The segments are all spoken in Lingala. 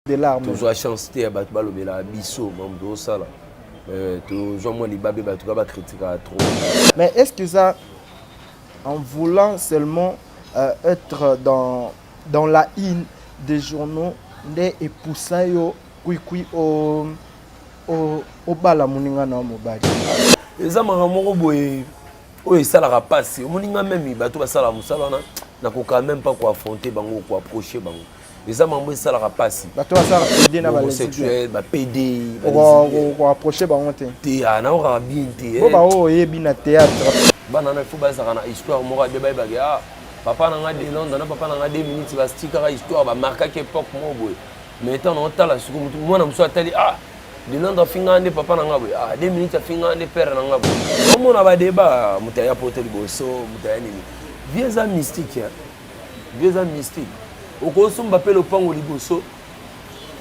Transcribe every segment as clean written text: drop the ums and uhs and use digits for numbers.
De l'armée. Tozwa chance te ya bato balobelaka biso mamu tozosala, tozwa mwa libabe, bato ka bakritikaka trop. Mais est ce que ça, en voulant seulement être dans la une des journaux nde epusa yo kwikwi obala moninga na yo mobali? Eza makambo moko boye oyo esalaka mpasi. Omoni nga, même bato basalaka mosala wana, nakoka même pas koaffronter bango, koapprocher bango. Eza makambo esalaka mpasi. Bato basalaka PD na homosexuel, ba PD. Koapprocher bango te? Te, naokaka bien te. Po baoyo oyebi na théâtre. Bana wana, il faut bazalaka na histoire moko abe bayebaki: ah, papa na nga de Londres na papa na nga 2 minutes, bastikaka histoire, bamarkaki époque moko boye. Mais ntango naotala siko, motu mwana mosusu atali: ah, de Londres afingaka nde papa na nga boye, ah, 2 minutes afingaka nde père na nga boye. Omona badeba, moto aya poto liboso, moto aya nini. Vie eza mystique, vie eza mystique. Okosomba mpe lopango liboso,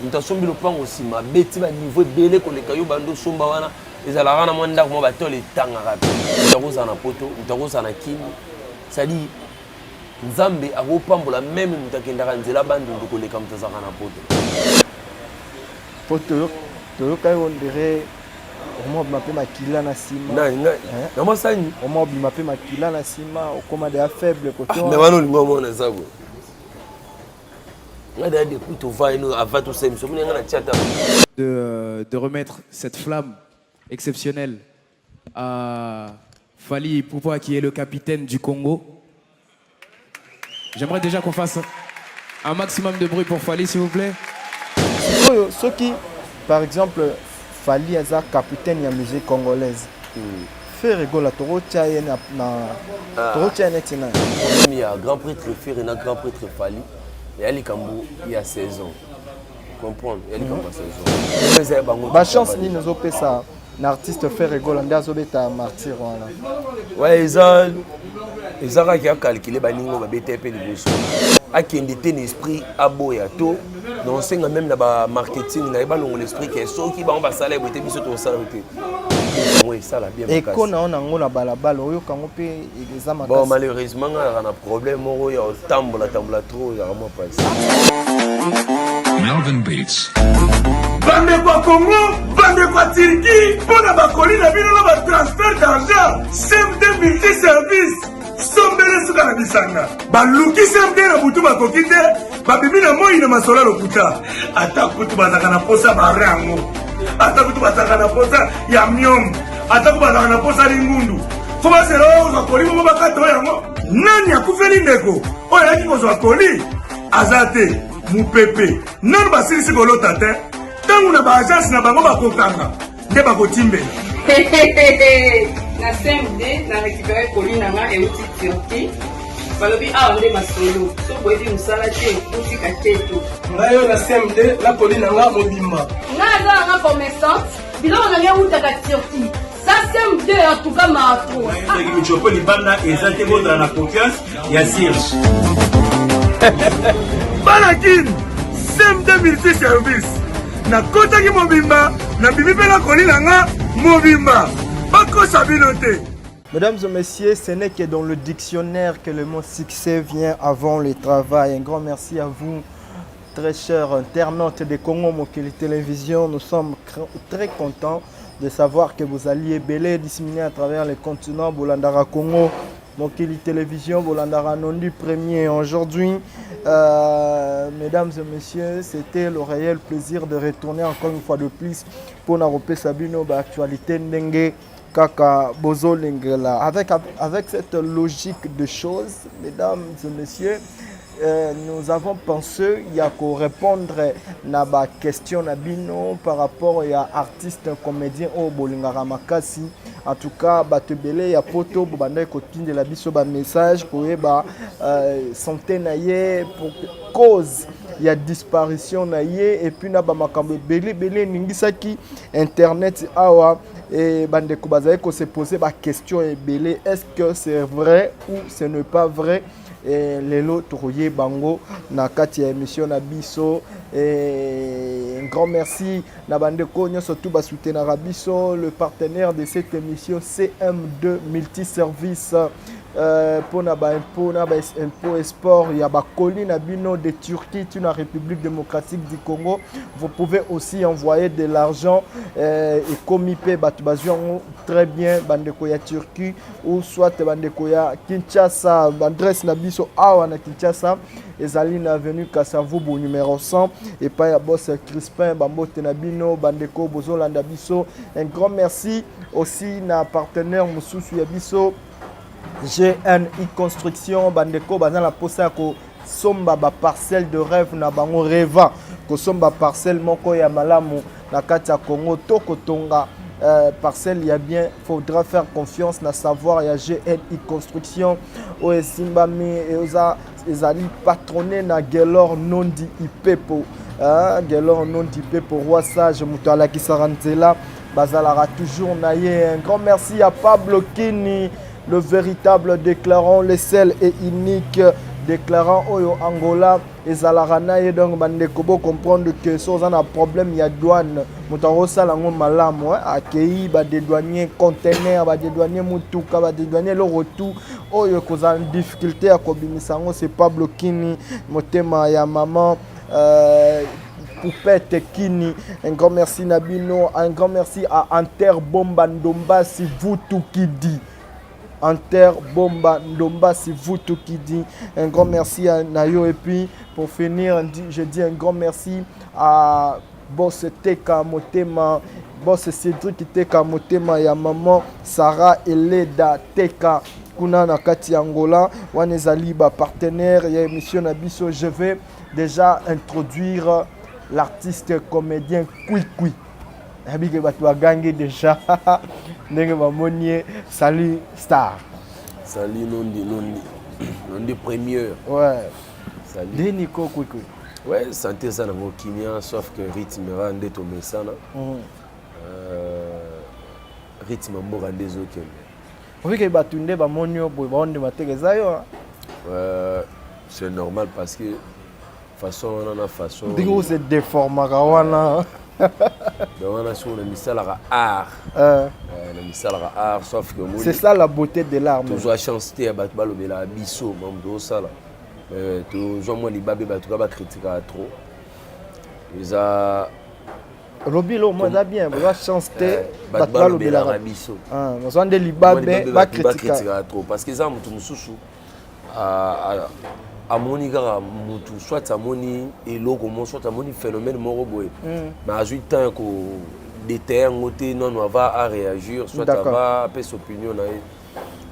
moto asombi lopango nsima, abeti baniveau ebele koleka yo. Bando osomba wana, ezalaka na mwa ndako mwa batole etangaka mpe moto akozala na poto, moto akozala na kini. C'est-à-dire, Nzambe akopambola même moto akendaka nzela Bandundu koleka moto azalaka na poto. Po toyoka yo, ondire oma obima mpe makila na nsima. Na mwasani. Oma obima mpe makila na nsima, okóma deya faible kote. Mais wana olingi omona eza boye. Nga deya depuis tovai ava tosala émission, moni nga na tia ta De remettre cette flamme exceptionnelle à Fally Ipupa, qui est le capitaine du Congo. J'aimerais déjà qu'on fasse un maximum de bruit pour Fally, s'il vous plaît. Sikoyo, soki par exemple Fally aza capitaine ya musique congolaise, Ferre Gola tokotia ye na tokotia ye neti nani? Problème ya grand prêtre Ferre na grand prêtre Fally eya likambo ya saison, comprendre, ya likambo ya saison eza ya bango. Bachance nini ozopesa na artiste Ferre Gola nde azobeta martyr wana? Ouais, eza kaka acalculer baninga oyo babeta ye mpe liboso, akende te na esprit aboya to na osenga. Même na bamarketing na ye, balongola esprit ke soki bango basala ye boye te, biso tokosala ye te. Yango esala bien. Eko na yo nango na balabala, oyoka yango mpe eza Bon, makasi. malheureusement nga azalaka na problème moko ya kotambola tambola trop, ezalaka mwa mpasi. Melvin Beats. Bandeko ya Congo, bandeko ya Turquie, mpo na bakoli na bino na batransfert d'argent, CMD Multi Service sombele suka na bisanga. Baluki CMD na butu, bakoki te, babimi na moi na masolo ya lokuta. Ata kutu bazalaka na posa bare yango, ata kutu bazalaka na posa ya miome, ata kutu bazalaka na posa lingundu, fo bazela oyo kozwa koli moko bakata oyo yango. Nani akufeli ndeko oyo ayaki kozwa koli aza te, mopepe nanu basilisi kolota te. Ntango na baagence na bango bakokanga nde bakotimbela. Na CMD na récupéré colis na nga euti Turquie. Balobi awa nde masolo so boyebi mosala te, otika keto. Ngai oyo na CMD na koli na nga mobimba. Nga aza nanga commerçante, biloko na nga eutaka Turquie. Ça, CMD, en tout cas matro. Soki michopo libanda eza te, bozala na confiance ya Serge. Bana Kini, CMD Multi Service, nakotaki mobimba, nabimi mpe nakoli na nga mobimba. Bakosa bino te. Mesdames et messieurs, ce n'est que dans le dictionnaire que le mot succès vient avant le travail. Un grand merci à vous, très chers internautes de Congo Mokili Télévision. Nous sommes très contents de savoir que vous alliez belé disséminés à travers les continents. Bolandara Congo Mokili Télévision, Bolandara Nondi Premier. Aujourd'hui, mesdames et messieurs, c'était le réel plaisir de retourner encore une fois de plus pour na bino actualité ndenge kaka bozolingela. Avec cette logique de choses, mesdames et messieurs, nous avons pensé ya répondre na ba question na bino par rapport ya artiste comédien oyo bolingaka makasi. En tout cas, bato ebele ya poto bobandaki kotindela biso bamessage koyeba santé na ye, pour cause ya disparition na ye, et puis na bamakambo ebele ebele eningisaki internet awa. E bandeko bazali kose poser baquestion ebele: est-ce que c'est vrai ou ce n'est pas vrai? E lelo tokoyeba yango na kati ya émission na biso. E un grand merci na bandeko nyonso tu basoutenaka biso, le partenaire de cette émission, CM2 Multiservice. Mpona ba impôt na ba impôt et sport ya ba colis na bino de Turquie tu na République démocratique du Congo, vous pouvez aussi envoyer de l'argent. Ekomi mpe bato bazwi yango très bien, bandeko ya Turquie ou soit bandeko ya Kinshasa. Adresse na biso awa na Kinshasa ezali na avenue Kasavubu numéro 100, epai ya boss Crispin. Bambote na bino, bandeko bozolanda biso. Un grand merci aussi na partenaire mosusu ya biso, GNI Construction. Bandeko baza na posa ya kosomba baparcelle de rêve na bango, rêvant kosomba parcelle moko ya malamu na kati ya Congo to kotonga parcelle ya bien, faudra faire confiance na savoir ya GNI Construction oyo esimbami, eza ezali patronné na Gelor Nondi Ipepo, Gelor Nondi Ipepo, roi sage, moto alakisaka nzela, bazalaka toujours na ye. Un grand merci à Pablo Kini, le véritable déclarant, le seul et unique déclarant oyo Angola ezalaka na ye. Donc bandeko, bocomprendre que so oza na problème ya douane, moto akosala yango malamu, akei badédouanier conteneur, badédouanier mutuka, badédouanier eloko tu oyo ekozala na difficulté ya kobimisa yango, c'est Pablo Kini, motema ya mama Poupette Kini. Un grand merci na bino, un grand merci à Anter Bomba Ndombasi Vutukidi. Anter Bomba Ndombasi Vutukidi. Un grand merci à Nayo. Et puis, pour finir, je dis un grand merci à Boss Teka Motema, Boss Cédric Teka Motema, ya maman Sarah Eleda Teka. Kuna na kati ya Angola, wana ezali ba partenaire ya émission na biso. Je vais déjà introduire l'artiste comédien Kwikwi. Nayebi ke bato bagangi déjà ndenge bamoni ye. Salut star. Salut Nondi, Nondi Nondi première. Ouais. Salut. Nde niko Kwikwi? Ouais, santé eza nango kimia, sauf que rythme wana nde tomesana. Rythme mboka nde ezokende. Obike bato nde bamoni yo boye, baondima teke eza yo. C'est normal, parce que façon wana na façon ndenge ose déformaka wana. Donc wana soki na misalaka art. Na misalaka art, sauf que c'est ça la beauté de l'art. Tozwa chance te ya bato balobelaka biso mamu tozosala. Tozwa mwa libabe, bato ka bakritikaka trop, eza olobi eloko moko eza bien, bozwa chance te. Bato balobelaka biso. Bazwa nde libabe, bakritikaka trop, parce que eza motu mosusu amoni kaka mutu, soit amoni eloko moko, soit amoni phénomène moko boye, mais azwi temps ya kodétailler yango te nano ava aréagir, soit ava apesa opinion na ye.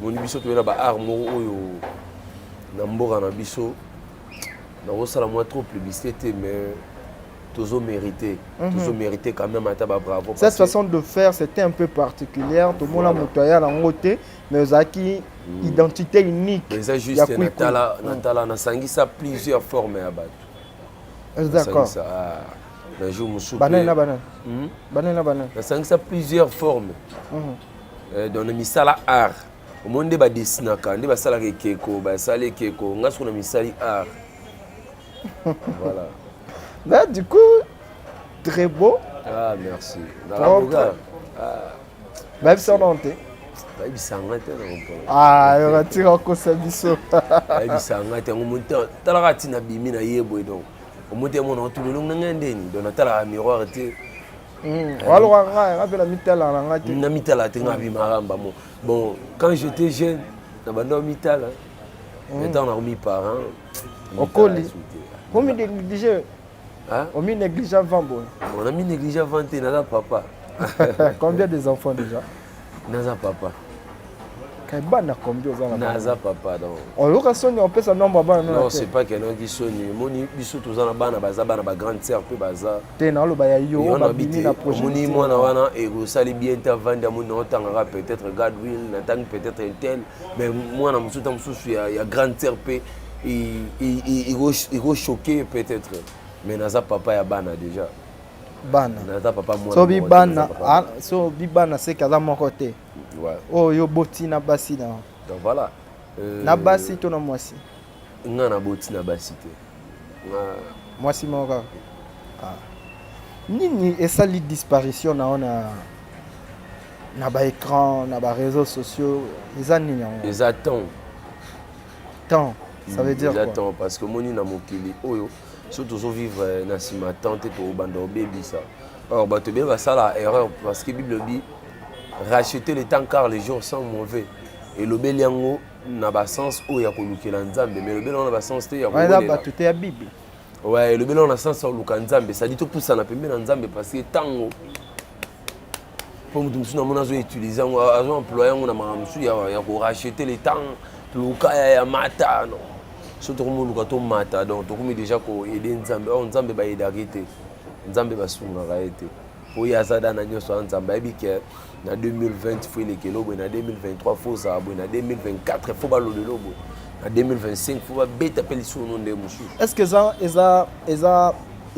Moni biso toye na baart moko oyo na mboka na biso, nakosala mwa trop publicité te, mais tozo mérité, tozo mérité quand même ata babravo. Cette façon de faire, c'était un peu particulière. Tomona moto aya nango te, mais ozalaki identité unique. Eza juste natala, natala nasangisa plusieurs formes ya bato. Na jour mosusu. Banani na banani? Banani na banani? Nasangisa plusieurs formes. Donc na misala art, omoni nde badesinaka, nde basalaka ekeko, basala ekeko, nga soko na misali art, voilà. Bah, du coup, très beau. Ah, merci. Propre. Ah. Bayebisa nano te? Bayebisanga te na comprendre. Ah, yoka kosa biso. Bayebisanga te yango. Moni talaka ntina bimi na ye boye, donc omoni te, mona otuna elongi na ngai ndeni, donc natalaka miroir te. Waloka ngai, nga mpe na mitala na ngai te. Na mitala te, ngai abimaka mbamo. Bon, quand j'étais jeune, na banda mitala, mais ntango nakomi parent. Okoli omi néglige, omi néglige avant boye. On a mis néglige avant te, naza papa. Combien des enfants déjà? Naza papa. Kay bana combien oza na? Naza papa, donc. Oyoka soni opesa nombre ya bana? Non, c'est pas que nayoki soni. Omoni biso toza na bana, baza bana, bagrande sœur mpe baza. Te, naoloba ya yo, babimi na projet. Omoni mwana wana ekosali bien te, avandi, amoni naotangaka peut-être Godwill, natangi peut-être intel, mais mwana mosusu ta mosusu ya grande sœur mpe ekochoquer peut-être, mais naza papa ya bana déjà. Bana. Naza papa mwana. So bi bana, so bi bana seke aza moko te oyo boti na basi na. Donc voilà. Na basi to na mwasi? Nga na boti na basi te. Mwasi moko kaka. Ah. Nini esali disparition na yo na baécran, na baréseaux sociaux? Eza nini yango? Eza temps. Temps, ça veut dire Eza quoi? Temps, parce que omoni, na mokili oyo, so tozovivre na nsima temps te, tokobanda obebisa. Or bato ebele basala erreur, parce que Bible elobi: "Racheter le temps, car les jours sont mauvais." Elobeli yango na basens oyo ya kolukela Nzambe, mais elobeli yango na basens te ya Wana eza kowelela. Bato te ya Bible. Ouais, elobeli yango na sens ya koluka Nzambe, c'est-à-dire topusana pembe na Nzambe, parce que ntango mpo moto mosusu namoni azoutilize yango, azoemploye yango na makambo mosusu ya koracheter le temps, luka ya mata. Non, so tokomi oluka tomata, donc tokomi déjà koaider Nzambe. Or Nzambe baaidaka ye te, Nzambe basungaka ye te, po ye aza da na nyonso ya Nzambe. Ayebi ke na 2020 faut elekela boye, na 2023 faut ozala boye, na 2024 faut balobela boye, na 2025 faut babeta mpe lisuno nde mosusu. Est ce que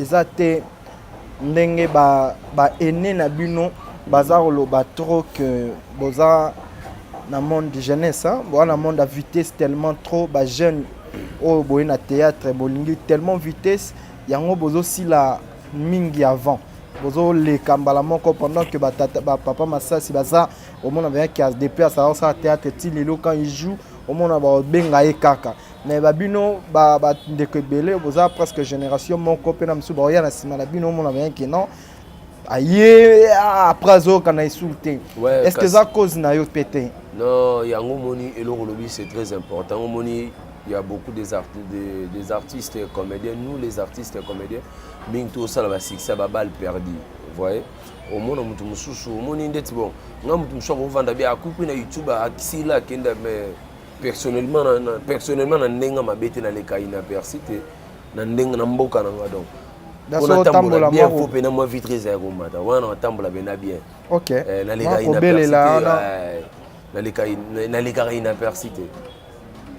eza te ndenge baene na bino baza koloba trop que boza na monde de jeunesse, hein? Boza na monde ya vitesse tellement trop, bajeune oyo boye na théâtre bolingi tellement vitesse, yango bozosila mingi avant, bozoleka mbala moko, pendant que batata, bapapa Masasi baza, omona bayaki depuis asala kosala théâtre ti lelo, quand il joue, omona babenga ye kaka. Mais babino, bandeko ebele boza presque génération moko mpe na mosusu baoya na nsima na bino, omona bayaki non, aye après, azoyoka na esuku te. Ouais, Est ce que eza cause na yo mpe te? Non, yango moni, eloko olobi, c'est très important. Yango moni, il y a beaucoup des artistes et comédiens, nous les artistes et comédiens, mingi tosala basuccès baballe perdue. Vous voyez, omona moto mosusu, omoni ndeti bon, nga moto mosusu akovanda bi akupi na YouTube, akisila, akenda. Mais personnellement, na ndenge mabe te, naleka inaperçu te na ndenge na mboka na nga. Donc Da mpo so natambola otambola bien, mwa faut pena mwa vitre eza ya komata wana, natambola pena bien. Naleka Mwa inaperçu kobelela te, wana. Nalekaka inaperçu te.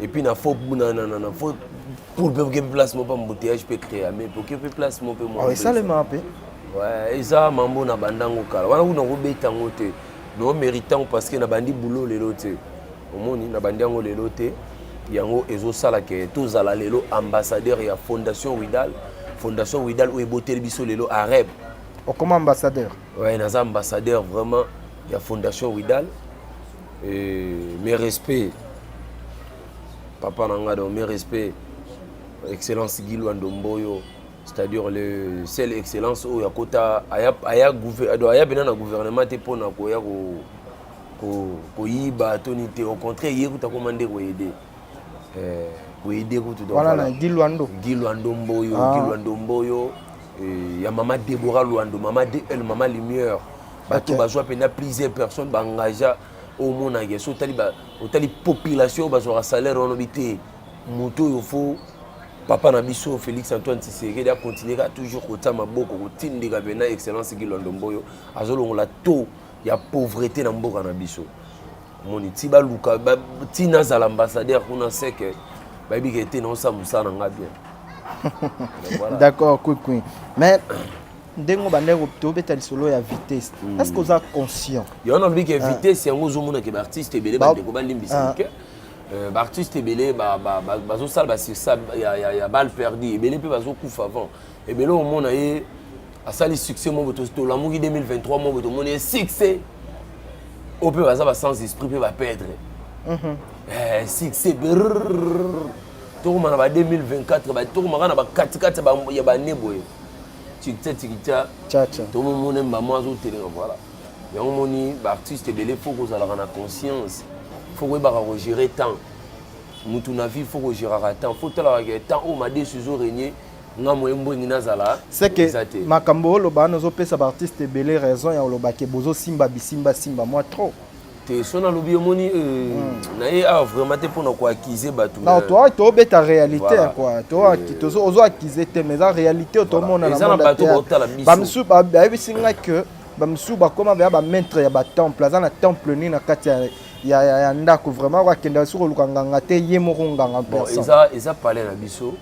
Et puis na faut na faut pour mpe oke place mo mpe embouteillage mpe créame mpe oke mpe place mo mpe mwa. Oh, esalema mpe. Ouais, eza mambo na bandango kala wana, kuna kobeta yango te, no mérite yango, parce que na bandi boulot lelo te. Omoni, na bandi yango lelo te. Yango ezosala ke tozala lelo ambassadeur ya Fondation Widal, Fondation Widal oyo eboteli biso lelo areb. Okoma ambassadeur? Ouais, naza ambassadeur vraiment ya Fondation Widal. Et mes respects, papa na nga, donc mes respects, excellence Guy Lwando Mboyo, c'est-à-dire le seul excellence oyo akota aya pena na gouvernement te mpona koya koyiba toni te. Au contraire, ye kuta koma nde koaider, koaider kutu. Donc Wana voilà. na Guy Lwando. Guy Lwando Mboyo. Ah. Guy Lwando Mboyo, ya mama Débora Lwando, mama DL, mama Lumière. Bato bazwa mpena plusieurs personnes baengagea. Omonake so otali otali population oyo bazwaka salaire wana, obi te moto oyo faut papa na biso Félix Antoine Tshisekedi akontinue kaka toujours kotia maboko, kotindika mpena excellence Guy Lwando Mboyo azolongola taux ya pauvreté na mboka na biso. Omoni ti baluka ti nazala ambassadeur kuna, seke bayebi ke te naosala mosala na nga bien. Donc, voilà. D'accord, Kwikwi, mais ndenge bandeko tobeta lisolo ya vitesse, est ce que oza conscient? Yango nalobi ke vitesse yango, ozomona ke baartiste ebele, bandeko balimbisa moke, baartiste ebele bazosala basuccès ya balle perdue, ebele mpe bazokufa avant. Ebele omona ye asali succès mo boye, tolamuki 2023 mo boye, tomoni ye succès oyo mpe baza basans esprit mpe baperdre succès brrrr. Tokoma na ba 2024, tokomaka na bakatikati ya bane boye, tikita tikita. Chacha. Tomomona mbamo azotelenga. Voilà, yango moni baartiste ebele, faut kozalaka na conscience, faut koyebaka kogérer temps. Mutu na vie, faut kogéraka temps, faut talaka ke temps oyo madesu ezorégner, nga moye mbwengi nazala C'est que eza te. Makambo oloba wana ozopesa baartiste ebele raison ya koloba ke bozosimba bisimbasimba mwa trop. Te, so nalobi, omoni, na ye awa vraiment te mpona koaccuser bato. Non, toi tobeta réalité. Voilà. Quoi, ozo accuser te, mais eza réalité oyo tomona na Eza na monde ya bato théâtre. baotala biso. Bamisusu bayebisi nga ke bamisusu bakóma baya bamaître ya batemple, aza na temple nini na kati ya ndako. Vraiment, akendaka soki koluka nganga te, ye moko nganga Bon, personne. Eza palais na biso,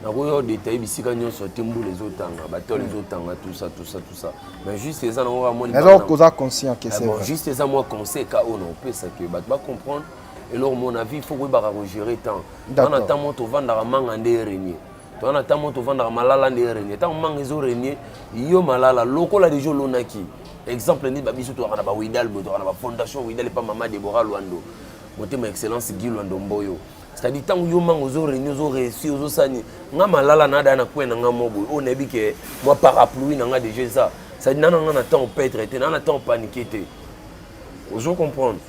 nakoki détailler bisika nyonso te, mbula ezotanga, batole ezotanga, tout ça, tout ça, tout ça, mais juste eza nango kaka mwa Eza libanda. koza conscient ke Ah c'est bon, vrai. juste eza mwa conseil ka oyo na opesa ke bato bacomprendre eloko mo na vie, faut koyebaka kogérer temps. Toza na temps mo tovandaka, manga nde erégner. Toza na temps mo tovandaka, malala nde erégner. Ntango manga ezorégner, yo malala lokola deja olonaki. Exemple nini? Babiso tozalaka na bawidal boye, tozalaka na bafondation Widal epa mama Debora Lwando, motema excellence Guy Lwando Mboyo. C'est-à-dire ntango yo manga ozoréuni, ozoréussir, ozosala nini, nga malala na ada na coin na nga mo boye oyo nayebi ke mwa parapluie na nga déjà eza. C'est-à-dire na nga na temps perdre te, na na temps paniquer te, ozo comprendre?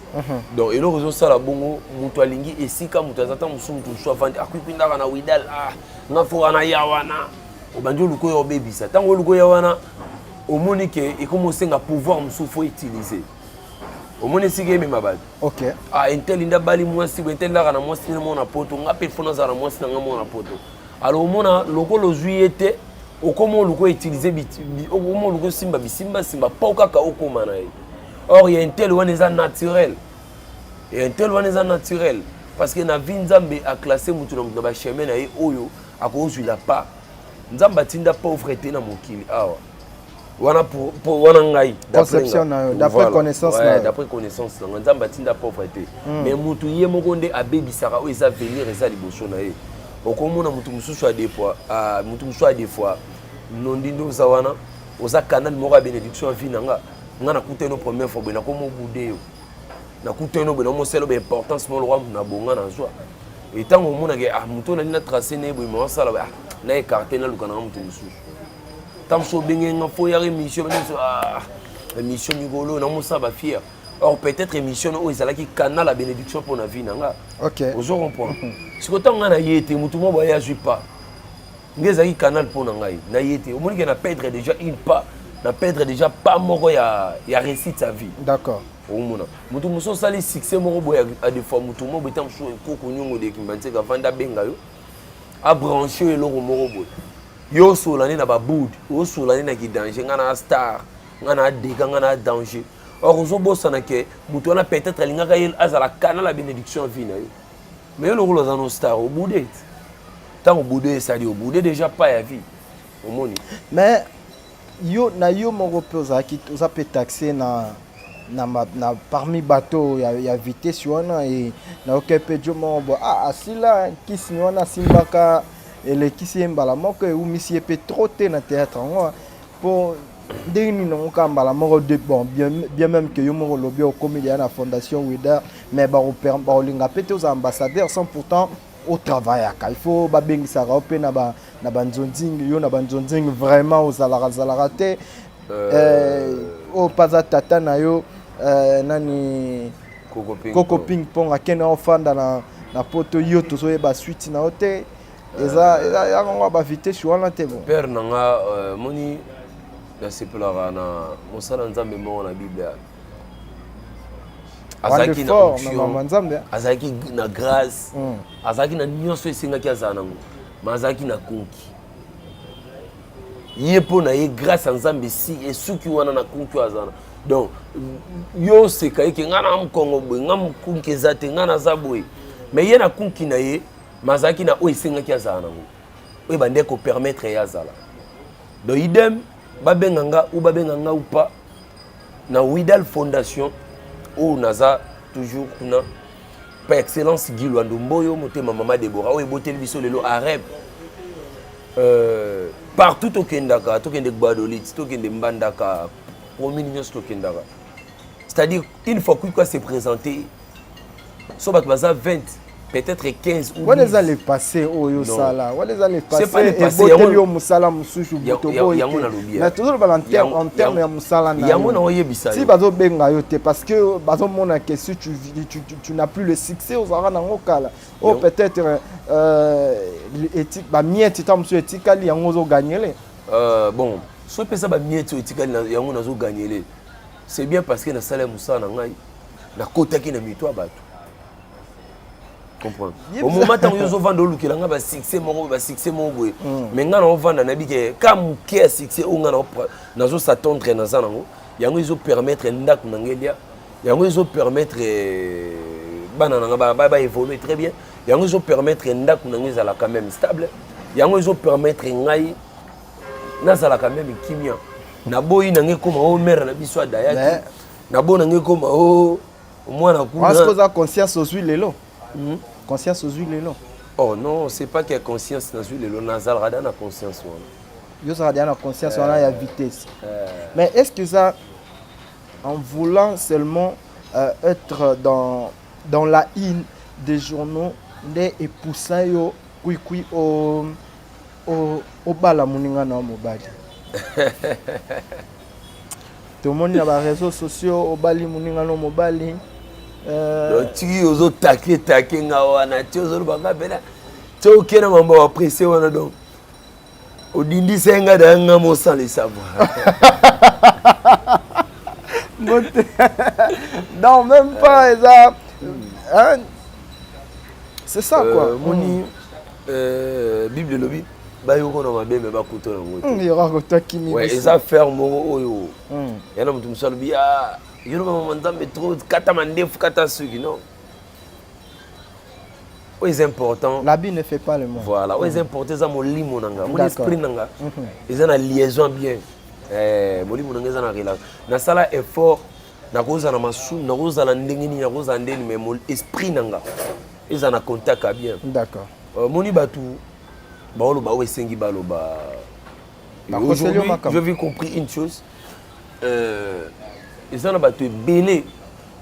Donc eloko ezosala bongo, moto alingi esika moto aza, ntango mosusu moto mosusu avandi akwipindaka na Widal, ah, nga fo wana ya wana obandi oluka oyo obebisa. Ntango oluka oya wana, omoni ke ekomi osenga pouvoir mosusu faut utiliser, omoni esika emema bato. Ah, un tel nde abali mwasi boye, un tel ndaka na mwasi na mwana poto, nga mpe fo nazala na mwasi na nga mwana poto. Alors omona lokola ozwi ye te, okoma oluka outiliser, okoma oluka osimba bisimbasimba mpo kaka okóma na ye. Or ya un tel wana eza naturel, ya un tel wana eza naturel, parce que na vie Nzambe aclasse motu na motu na bachemin na ye oyo akozwila pa. Nzambe atinda pauvre te na mokili awa wana pour wana ngai. Conception na yo, d'après connaissance na yo. D'après connaissance na ngai, Nzambe atinda pauvre te, mais motu ye moko nde abebisaka oyo eza venir, eza liboso na ye. Okomona motu mosusu adefoi, motu mosusu adefoi nondi nde oza wana, oza canal moko ya bénédiction ya vie na nga. Nga nakutani no première fois boye, nakoma obude yo, nakutani no boye, namosala ba importance moko lokwa na bonga nazwa. Etango omonake, ah, moto oyo nali na trace na ye boye, ma osala, ah, na écarte, naluka nanga moto mosusu. Ntango mosusu obenge nga fo yaka émission, biso, ah, émission mikolo namosala bafier. Or peut-être émission oyo ezalaki canal ya bénédiction mpo na vie na nga. Ozo comprendre? Sikoyo ntango ngai na ye te, motu moko boye azwi pas nge ezalaki canal mpo na ngai na ye te, omoni ke na perdre déjà une pas, na perdre déjà pas moko ya réussite ya vie. Omona motu mosusu osali succès moko boye, adefoi motu moko boye, ntango mosusu ekoko nyongo dekimba ntieka avandi, abenga yo, abranche yo eloko moko boye, yo osola nde na babude, osola nde na kidanger, ngai na star, ngai na dega, ngai na danger. Or ozobosana ke moto wana peut-être alingaka ye azala canal ya bénédiction ya vie na yo, mais yo lokola oza no star, obude te. Ntango obude, esali obude déjà pas ya vie, omoni? Mais yo na yo moko mpe ozalaki, oza mpe taxé na parmi bato ya vitesse wana e nayoki mpe jo moko bo, ah, asila nkisi wana asimbaka, elekisi ye mbala moko, ewumisi ye mpe trop te na théâtre yango. Mpo ndenge nini nango kaka mbala moko de? Bon, bien, bien même que yo moko olobi okomi deya na fondation Widal, mais bakolinga mpe te ozala ambassadeur sans pourtant otravaillaka. Il faut babengisaka yo mpe na banzonzingi, yo na banzonzingi vraiment ozalaka zalaka te. Oyo mpe aza tata na yo, nani? Koko Ping. Koko Ping Pong akende ofanda na poto, yo tozoyeba suite na yo te. Eza yango bavitesse wana te, bon. Père na nga, moni nasepelaka na mosala Nzambe moko na Bible. Azalaki na onction, Nzambe. Azalaki na grâce, azalaki na nyonso esengaki azala nango, ma azalaki na konki ye mpo na ye grâce ya Nzambe esi esuki wana na konki oyo aza na. Donc yo oseka eke ngai na mokongo boye, ngai mokunki eza te, ngai naza boye, mais ye na kunki na ye, ma azalaki na oyo esengaki azala nango, oyo ebandeki kopermettre ye azala. Donc idem, babenga nga ou babenga nga ou pas, na Widal Fondation oyo naza toujours kuna par excellence, Guy Lwando Mboyo motema, mama Debora oyo eboteli biso lelo areb, partout tokendaka, tokende Gbadolit, tokende Mbandaka, commune nyonso tokendaka. C'est-à-dire une fois kuika se présenter, so bato baza 20, peut-être 15 ou Wana eza le passé oyo osala, wana eza le passé, eboteli yo mosala mosusu buto boye te. Mais tozoloba en terme ya mosala na yango na oyebisa. Si bazobenga yo te parce que bazomona que si tu n'as plus le succès ozalaka nango kala, oyo peut-être bamiete ta mosusu etikali, yango ozoganyele. Bon, so epesa bamiete oyo etikali, yango nazoganyele, c'est bien, parce que nasala ya mosala na ngai, nakotaki na mito ya bato, comprendre? Au moment ntango yo ozovanda olukela nga basuccès moko, basuccès moko boye, mais nga naovanda, nayebi ke ka moke ya succès oyo nga nazos'attendre naza nango, yango ezopermettre ndako na ngai elia, yango ezopermettre bana na nga baévolue très bien, yango ezopermettre ndako na ngai ezala quand même stable, yango ezopermettre ngai nazala quand même kimia. Naboyi na ngai ekóma o mare na biso adayaki, naboyi na ngai ekóma o mwana kuna. Oza conscience ozwi lelo, conscience ozwi lelo. Oh non, c'est pas que conscience nazwi lelo, nazalaka da na conscience wana. Yo ozalaka deja na conscience wana ya vitesse, mais est ce que ça, en voulant seulement être dans la une des journaux? nde epusa yo kwikwi o obala moninga na yo mobali? Tomoni na bareseau sociaux obali moninga no mobali. Tiki ozotake take nga wana ti ozoloba nga mpena ti oke na mambo ya presse wana, donc odindisa nga da nga mo sans le savoir. Non, même pas eza, hein? C'est ça quoi. Moni Bible elobi bayoko na mabe me bakuta yango te. Yoka kotwakimi. Eza affaire moko oyo ya na moto mosusu alobi yo loba mama Nzambe trop, kata mandefu, kata suki. Non, oyo eza important. L'habit ne fait pas le moine. Voilà, oyo eza important eza molimo na nga, mon esprit na nga eza na liaison bien. Molimo na nga eza na relation. Nasala effort, nakozala na masumu, nakozala ndenge nini, nakozala ndeni, mais mon esprit na nga eza na contact ya bien. Moni bato baoloba oyo esengi baloba. Bakoseli yo Aujourd'hui, makambo. j'avais compris une chose, eza na bato ebele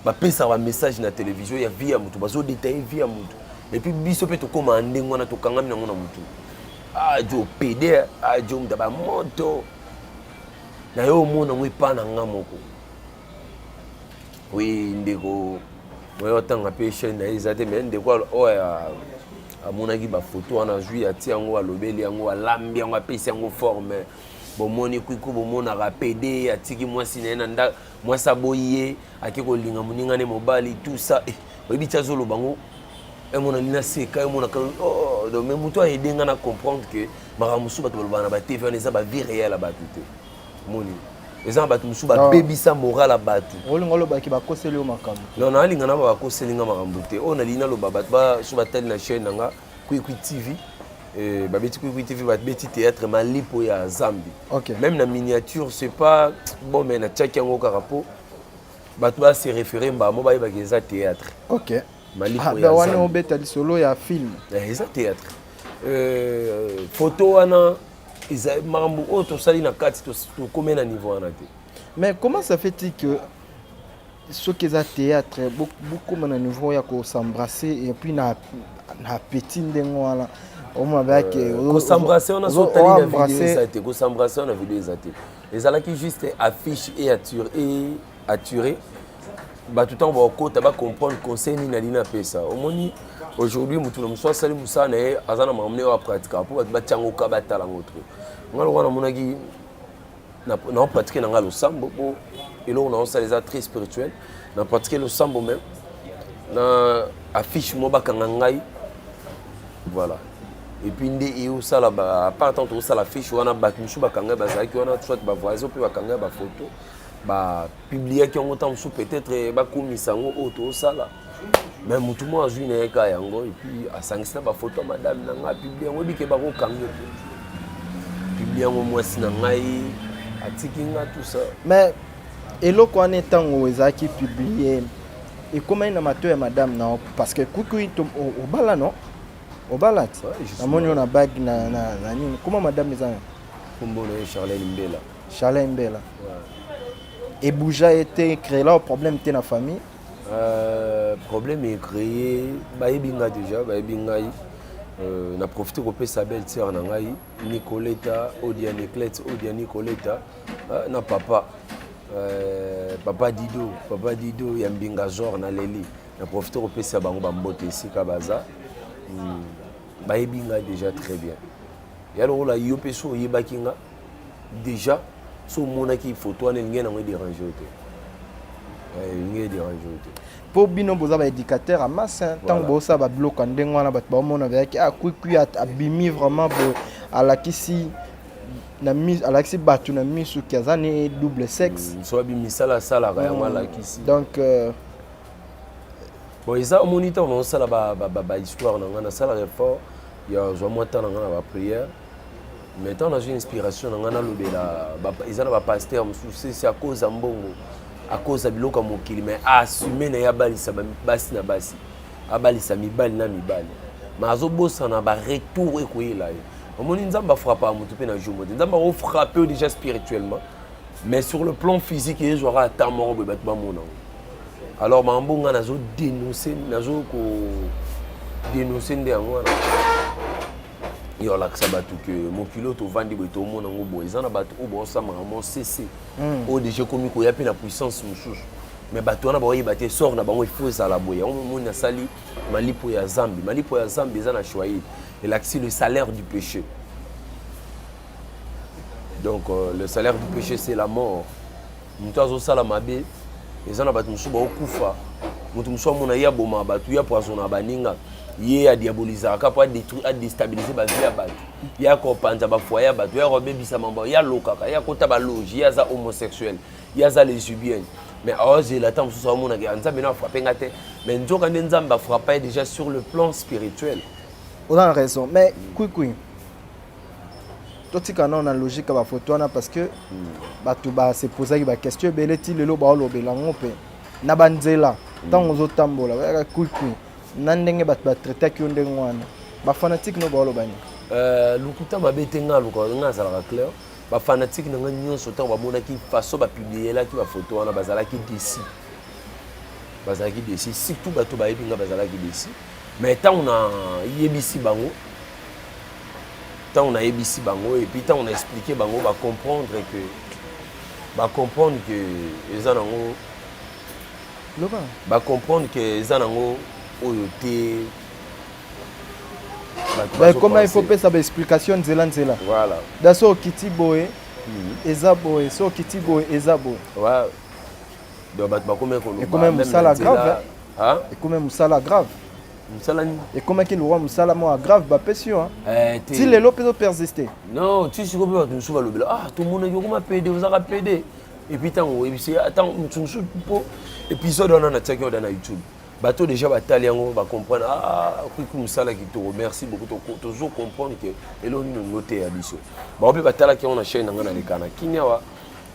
bapesaka bamessage na télévision ya vie ya motu, bazodétailler vie ya motu, et puis biso mpe tokómaa ndenge wana, tokangami nango na motu. Ah, jo pede, ah, jo moto bamoto na yo, omona yango epa na nga moko. Oui, ndeko oyo otanga mpe chaîne na ye eza te, mais ndeko oyo amonaki bafoto wana, azwi, atie yango, alobeli yango, alambi yango, apesi yango forme. Bomoni kwiku, bomonaka pede atiki mwasi na ye na nda, mwasi aboyi ye, ake kolinga moninga ne mobali, tout ça. Oyebi ti azoloba yango, emonani naseka, emonaka. Oh, donc mais moto aide nga na comprendre que makambo mosusu bato balobaka na batv wana eza bavie réelle ya bato te. Moni eza na bato mosusu babebisa moral ya bato. Olinga olobaki bakoseli yo makambo? Non, nalinga na bakoseli nga makambo te. Oyo nalingi naloba, bato so batali na chaîne na nga Kwikwi TV, babeti Kwikwi TV, babeti théâtre Malipo ya Zambi. Même na miniature, c'est pas bon, mais natiaki yango kaka mpo bato base référé mbamo, bayebaki eza théâtre. Malipo Ah, ya ben wana Zambi. obeta lisolo ya film. Eza théâtre. Photo wana eza makambo oyo tosali na kati, tokómi na niveau wana te. Mais comment ça fait-il que soki eza théâtre, bokóma na niveau ya kos'embrasser et puis na appétit ndenge wana omona bayake? Kos'embrasser wana, so otali na video, eza te. Kos'embrasser wana, video eza te. Ezalaki juste affiche et attiré bato ntango bakokota, bacomprendre conseil nini alingi apesa. Omoni, aujourd'hui motu na mosu asali mosala na ye, aza na makambo ne oyo apratikaka mpo bato batiango ka batala yango trop. Nga lokwa namonaki naopratike na nga losambo, mpo eloko naosala eza très spirituel. Na pratike losambo même na affiche mo bakanga ngai, voilà. Et puis nde eosala, à part ntango tokosala affiche wana, bato mosusu bakanga bazalaki wana, soit bavoisin mpe bakanga bafoto, bapubliaki yango. Ntango mosusu peut-être bakomisa yango oyo toosala, mais motu moko azwi na ye ka yango et puis asangisi na bafoto ya madame na ngai, apublie yango. Ebike bakokanga mpe publie yango, mwasi na ngai atiki nga, tout ça. Mais eloko wana, ntango ezalaki publié, ekomani na matoi ya madame na, parce que kuku obala, non, obala ti namoni oyo na bague na nini, koma madame eza na Kombo na ye Charlene Mbela. Charlene Mbela. Ebouja ye te, créé la problème te na famille? Problème ecréé, bayebi nga déjà, bayebi ngai. Na profite kopesa belle sœur na ngai Nicoleta Odia, Niclete Odia Nicoleta, na papa, papa Dido, papa Dido ya Mbinga Zor na leli. Na profite kopesa bango bambote esika baza. Bayebi ngai déjà très bien. Ya lokola yo mpe so oyebaki nga déjà, so omonaki photo wana, elingi nango edérange yo te, elingi edérange yo te. Mpo bino boza baéducateur ya masse, ntango bosala babiloko ya ndenge wana, bato baomona bayaki, ah, kwikwi abimi vraiment boye, alakisi na alakisi bato na misu ki aza ne double sexe. So abi misala asalaka yango, alakisi. Donc bon, eza omoni, ntango naosala bahistoire na ngai, nasalaka effort ya zwa mwa temps na ngai na baprière, mais ntango nazwi inspiration na ngai, nalobela. Eza na bapasteur mosusu, c'est à cause ya mbongo, à cause ya biloko ya mokili, mais aassume na ye, abalisa basi na basi, abalisa mibali na mibali, mais azobosana baretour ekoyela ye. Omoni, Nzambe afrappaka motu mpe na jour mo te. Nzambe akofrappe yo déjà spirituellement, mais sur le plan physique ezwaka ata moko boye, bato bamona yango. Alors makambo nga nazodénonce, nazo ko Dénonce nde yango wana yo olakisa bato ke mokili oyo tovandi boye, tomona yango boye, eza na bato oyo baosamaka mo cc oyo déjà ekomi koya mpe na puissance mosusu, mais bato wana baoyeba te sort na bango. Il faut ezala boye. Yango moni nasali malipo ya Zambi. Malipo ya Zambi eza na swahili, elakisi le salaire du péché. Donc le salaire du péché, c'est la mort. Moto azosala mabe, eza na bato mosusu baokufa. Moto mosusu amona ye aboma bato, ye apoisonna baninga, ye adiabolisaka mpo adéstabiliser bavie ya bato, ye akopanza bafoyer ya bato, ye akobebisa mambo, ye alokaka, ye akota baloge, ye aza homosexuel, ye aza lesbienne, mais aozela ntango mosusu aomonaka Nzambe na afrappe nga te, mais nzoka nde Nzambe afrappa ye déjà sur le plan spirituel. Oza na raison, mais kwikwi, totika nao na logique ya bafoto wana, parce que bato basepozaki baquestion ebele. Ti lelo baolobela yango mpe na banzela. Ntango ozotambola, bayaka kwikwi na ndenge bato batraitaki yo ndenge wana, bafanatike no baoloba nini? Lokuta mabe te. Nga luka, nga azalaka clair. Bafanatike na nga nyonso, ntango bamonaki façon bapublielaki bafoto wana, bazalaki déçus, bazalaki déçus. Surtout bato bayebi nga, bazalaki déçus. Mais ntango nayebisi bango, ntango nayebisi bango et puis ntango na expliquer bango, bacomprendre que eza nango loba. Bacomprendre que eza nango oyo te. Bato Bah, comment il faut bazopenser. Pesa baexplication nzela nzela. Voilà. Da so okiti boye, eza boye, so okiti boye, eza boye. Ouais. Donc bato bakomi koloba. Ekomi même mosala na nzela. Grave. Hein? Ekomi mosala grave. Mosala nini? Ekomaki lokwa mosala moko grave bapesi yo, hein. Eh, te. Ti lelo mpe ozopersiste. Non, ti sikoyo mpe bato mosusu balobela: ah, tomonaki okoma PD, ozaka PD. Et puis ntango oyebisi, ntango mosu mosusu, mpo épisode wana natiaki oda na YouTube, bato déjà batali yango, bacomprendre: ah, kwikwi, mosala kitoko, merci beaucoup. Tozo comprendre ke eloko nini olingo teya biso. Bango mpe batalaki yango na chaîne na ngai naleka na kini awa.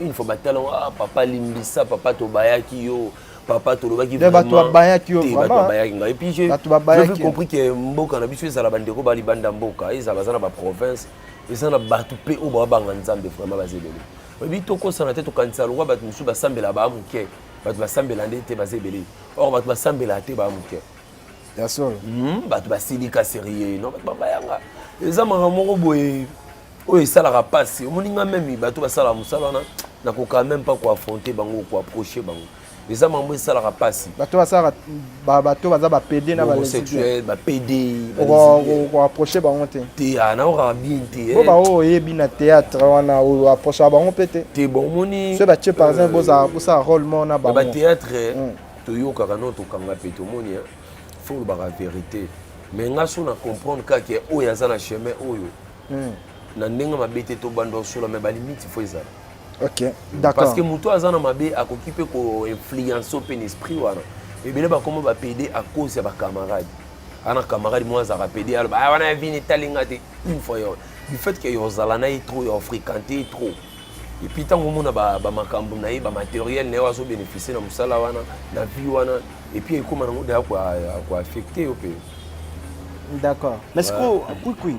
Une fois batala yango: ah, papa, limbisa, papa, tobayaki yo, papa, tolobaki. Nde bato Vraiment, babayaki yo, te, vraiment, bato babayaki ngai. Et puis j'ai Bato babayaki j'ai yo. compris ke mboka na biso, ezala bandeko balibanda mboka, ezala baza na baprovince, eza na bato mpe oyo babanga Nzambe vraiment, baza ebele. Oyebi, tokosana te, tokanisa lokwa bato mosusu basambela baa moke. Bato basambela nde te, baza ebele. Or bato basambela te, baa moke. Ya solo. Bato basilika sérieux. Non, bato babayanga, eza makambo moko boye oyo esalaka mpasi. Omoni nga, même bato basalaka mosala wana, nakoka même pas koaffronter bango, koapprocher bango. Eza makambo esalaka mpasi. Bato basalaka, bato baza baPD na homosexuel, baPD. Koapproche bango te? Te, ah, naokaka bien te. Po baoyo oyebi na théâtre wana, oyo approchaka bango mpe te? Te, bon, omoni. So batie par exemple, bozala bosala rôle moko na Na bango. Batéâtre toyokaka no, tokanga mpe tomoni, faut olobaka vérité. Mais nga so na comprendre kaka oyo aza na chemin oyo na ndenge mabe te, tobanda osola, mais balimite faut ezala. Ok, d'accord. Parce que moto aza na mabe akoki mpe koinfluence mpe na esprit wana. Ebele bakoma baPD à cause ya bacamarade. Ana camarade mo azalaka PD, aloba: ah, wana ya vini etalinga te. Une fois yo, du fait que yozala na ye trop, yo fréquente ye trop, et puis ntango omona bamakambo na ye, bamatériel na ye, azobénéficie na mosala wana, na vie wana, et puis ekóma nango deya koaffecte yo mpe. D'accord, mais sikoyo kwikwi,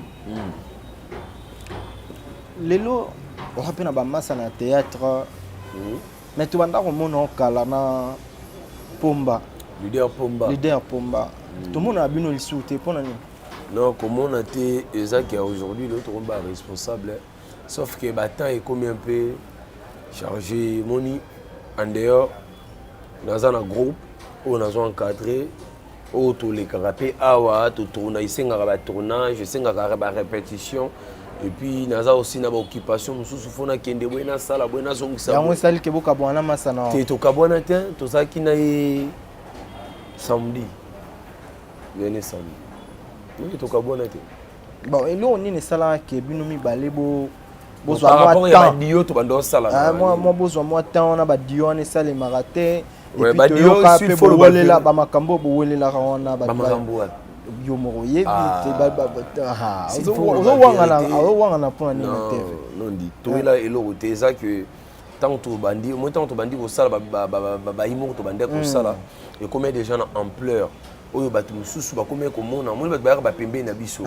lelo oza mpe na bamasa na théâtre, mais tobanda komona okala na Pomba. Leader Pomba. Leader Pomba, tomona bino lisusu te, mpo na nini? Non, komona te, eza ke aujourd'hui lelo tokomi baresponsable, sauf que batemps ekomi un peu chargé. Moni, en dehors naza na groupe oyo nazo encadré, oyo tolekaka mpe awa, totourna, esengaka batournage, esengaka barépétition, et puis naza aussi na baoccupation mosusu, fo nakende boye, nasala boye, nazongisa. Yango boye. Esali ke bokabwana masa na? Te, tokabwana te. Tozalaki na ye samedi, yene samedi oyo, tokabwana te. Bon, eloko nini esalaka ke bino mibale bo bozwa Par rapport mwa ya temps? Badio tobanda osala. Ah, mwa bozwa mwa temps wana, badio wana esalemaka te. Ouais, Et puis badio, toyoka s'il mpe faut loba bowelela bamakambo oyo bowelelaka wana, Bamakambo wapi? Yo moko oyebi Ah. te. S'il faut loba vérité. Ozowangana mpona nini Non, te? Non, ndi toyela eloko te. Eza ke ntango tobandi, omoi ntango tobandi kosala bayi moko, tobandi kosala, ekomi déjà na ampleur. Oyo bato mosusu bakomi komona, omoni bato bayaka bapembeni na biso.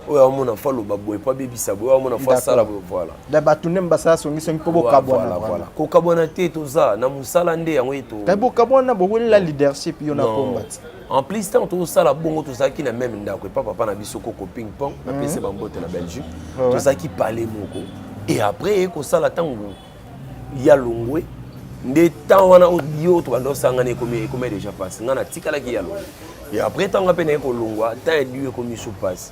Oyo aomona fo aloba boye po abebisa boye, oyo amona fo asala boye, voilà. Da bato nde basala songisongi mpo bokabwana. Voilà, kokabwana te, toza na mosala nde yango ye to. Kasi bokabwana, bowelela leadership, yo na Pomba ti. En plus, ntango tozosala bongo, tozalaki na même ndako epa papa na biso Koko Ping Pong, napesi bambote na Belgique. Tozalaki pale moko et après eye kosala ntango ya longwe nde temps wana yo tobanda osangana, ekomi déjà pasi. Ngai natikalaki ya longwe et après ntango mpe naye kolongwa, temps ya du ekomi so pasi.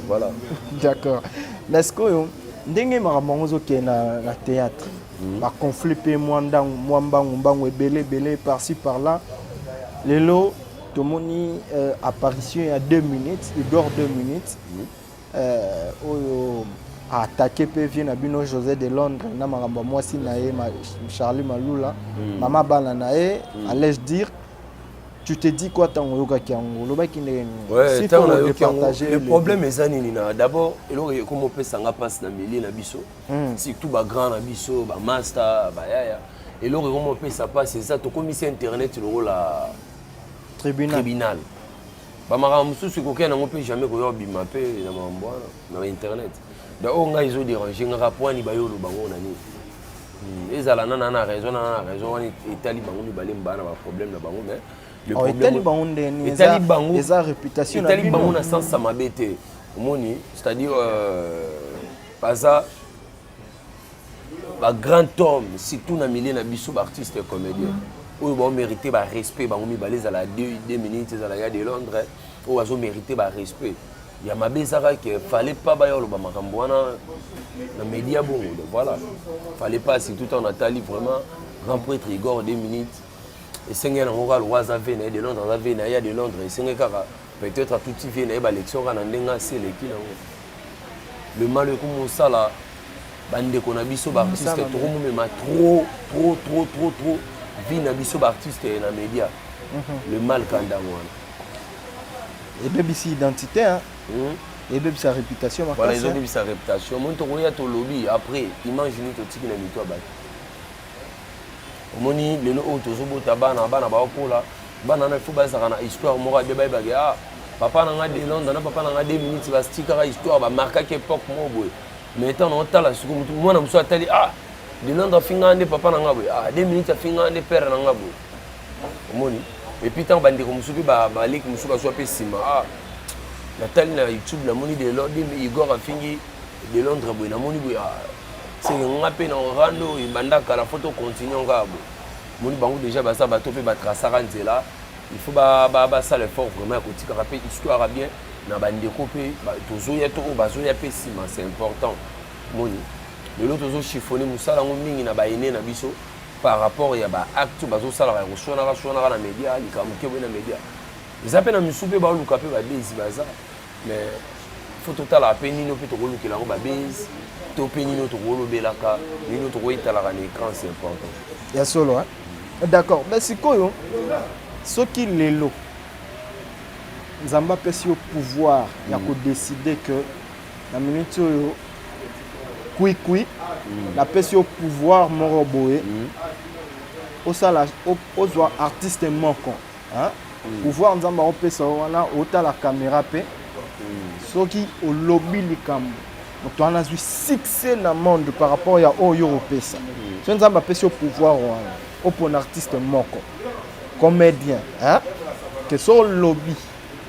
Voilà. D'accord, mais sikoyo ndenge makambo yango ozokende na théâtre, baconflit mpe mwa ndangu, mwa mbangu mbangu, ebele ebele par-ci par-là. Lelo tomoni apparition ya 2 minutes, Igor 2 minutes, oyo aattaquer mpe vieux na bino José de Londres na makambo ya mwasi na ye Charlie Malula, mama bana na ye, allais-je dire. Tu te dis quoi ntango oyokaki yango? Olobaki ndenge nini? Ntango nayoki yango, le problème eza nini? Na d'abord, eloko ekoma opesanga mpasi na milieu na biso, surtout bagrand na biso, bamaster, bayaya, eloko ekoma opesa mpasi eza tokomisi internet lokola tribunal. Tribunal. Bamakambo mosusu ekokea nango mpe jamais koya obima mpe na makambo wana na bainternet. Donc oyo ngai ezodéranger ngaka, poani bayo oloba ngo na nini? Ezala na raison, na raison wana etali bango mibale, mbaa na baproblème na bango, mais le problème etali bango ndeni? Etali bango. Eza réputation na etali bango na sens ya mabe te, omoni, c'est-à-dire baza bagrand homme, surtout na milieu na biso baartiste comédien oyo baomérite barespect. Bango mibale, ezala 2 minutes, ezala ya de Londres, oyo bazomérite barespect. Ya mabe ezaka ke fallait pas baya oloba makambo wana na média bongo. Donc voilà, fallait pas, surtout ntango natali vraiment grand prêtre Igor 2 minutes, esengeli nango kaka lokwa aza ve na ye de Londres, aza ve na ye ya de Londres, esengeli kaka peut-être atuti vie na ye balection kaka na ndenge asi eleki nango. Le mal ekomi mosala bandeko na biso baartiste, tokomomema trop trop trop trop trop vie na biso baartiste na média. Le mal kandango wana. Ebebisi identité, hein? Ebebisa réputation. Voilà, ezobebisa réputation. Omoni, tokoya tolobi, après image nini totiki na mito ya bato? Omoni, lelo oyo tozobota bana, bana baokola, bana wana ifo bazalaka na histoire moko abe bayebake: ah, papa na nga de Londres na papa na nga 2 minutes bastikaka histoire, bamarkaki époque moko boye. Mais ntango naotala sikoyo, motu mwana mosusu atali: ah, de Londres afingaka nde papa na nga boye, ah, 2 minutes afingaka nde père na nga boye. Omoni, et puis ntango bandeko mosusu mpe baleki mosusu bazwa mpe nsima: ah, natali na YouTube, namoni de Londres, Igor afingi de Londres boye, namoni boye, ah, seke nga mpe na rando ebanda kala, fo tocontinue kaka boye. Moni, bango déjà baza bato mpe batrasaka nzela. Il faut basala effort vraiment ya kotikaka mpe histoire ya bien na bandeko mpe tozoya to oyo bazoya mpe nsima. C'est important. Moni, lelo tozochiffonner mosala yango mingi na baene na biso par rapport ya baacte bazosalaka ya koswanaka swanaka na média, likambo ke boye na média. Eza mpe na misu mpe baoluka mpe babezi baza, mais fo totalaka mpe nini mpe tokolukela yango babezi to mpe nini tokolobelaka, nini tokoyetalaka na écran. C'est important. Ya solo, hein? D'accord. Mais sikoyo, soki lelo Nzambe apesi yo pouvoir ya kodécider que na minute oyo kwikwi napesi yo pouvoir moko boye, osala ozwa artiste moko, hein? Pouvoir Nzambe akopesa yo wana, otala caméra mpe soki olobi likambo, moto wana azwi succès na monde par rapport ya oyo opesa. Soki Nzambe apesi yo pouvoir wana, opona artiste moko comédien, hein? Ke so olobi,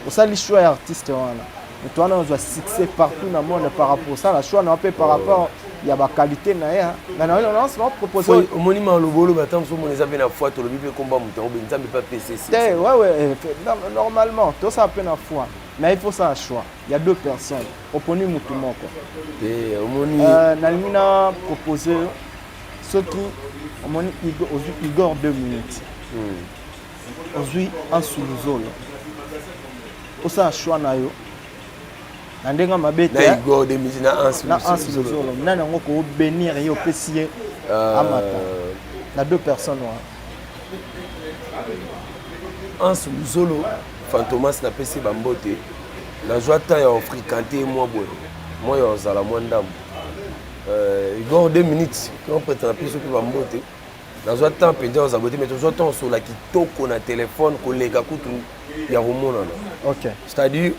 osali choix ya artiste wana, moto wana azwa succès partout na monde par rapport osala choix na yo mpe par rapport ya baqualité na ye, mais na propose. Omoni, maloba oloba, ata mosu omona eza mpe na foi, tolobi mpe komba moto yango, Nzambe mpe apesi. Te, ouais, normalement tosala mpe na foi, mais il faut ça choix. Il y a deux personnes, oponi motu moko. Te, omoni. Nalingi na propose, soki omoni ozwi Igor 2 minutes, ozwi Ansuluzolo, osala choix na yo na ndenge mabe te. Na Igor 2 minutes, na Anse. Na Ansuluzolo, nani yango kobénir ye, opesi ye amata na deux personnes wana? Anse Luzolo, Fantomas, napesi bambote. Nazwa temps ya ofréquente mwa boye, mwa ya ozala mwa ndambo. Igor 2 minutes, grand prêtre, napesi mpe bambote. Nazwa temps mpenza kozala boye te, mais tozwa temps osola kitoko na telefone koleka kutu ya komonana. C'est-à-dire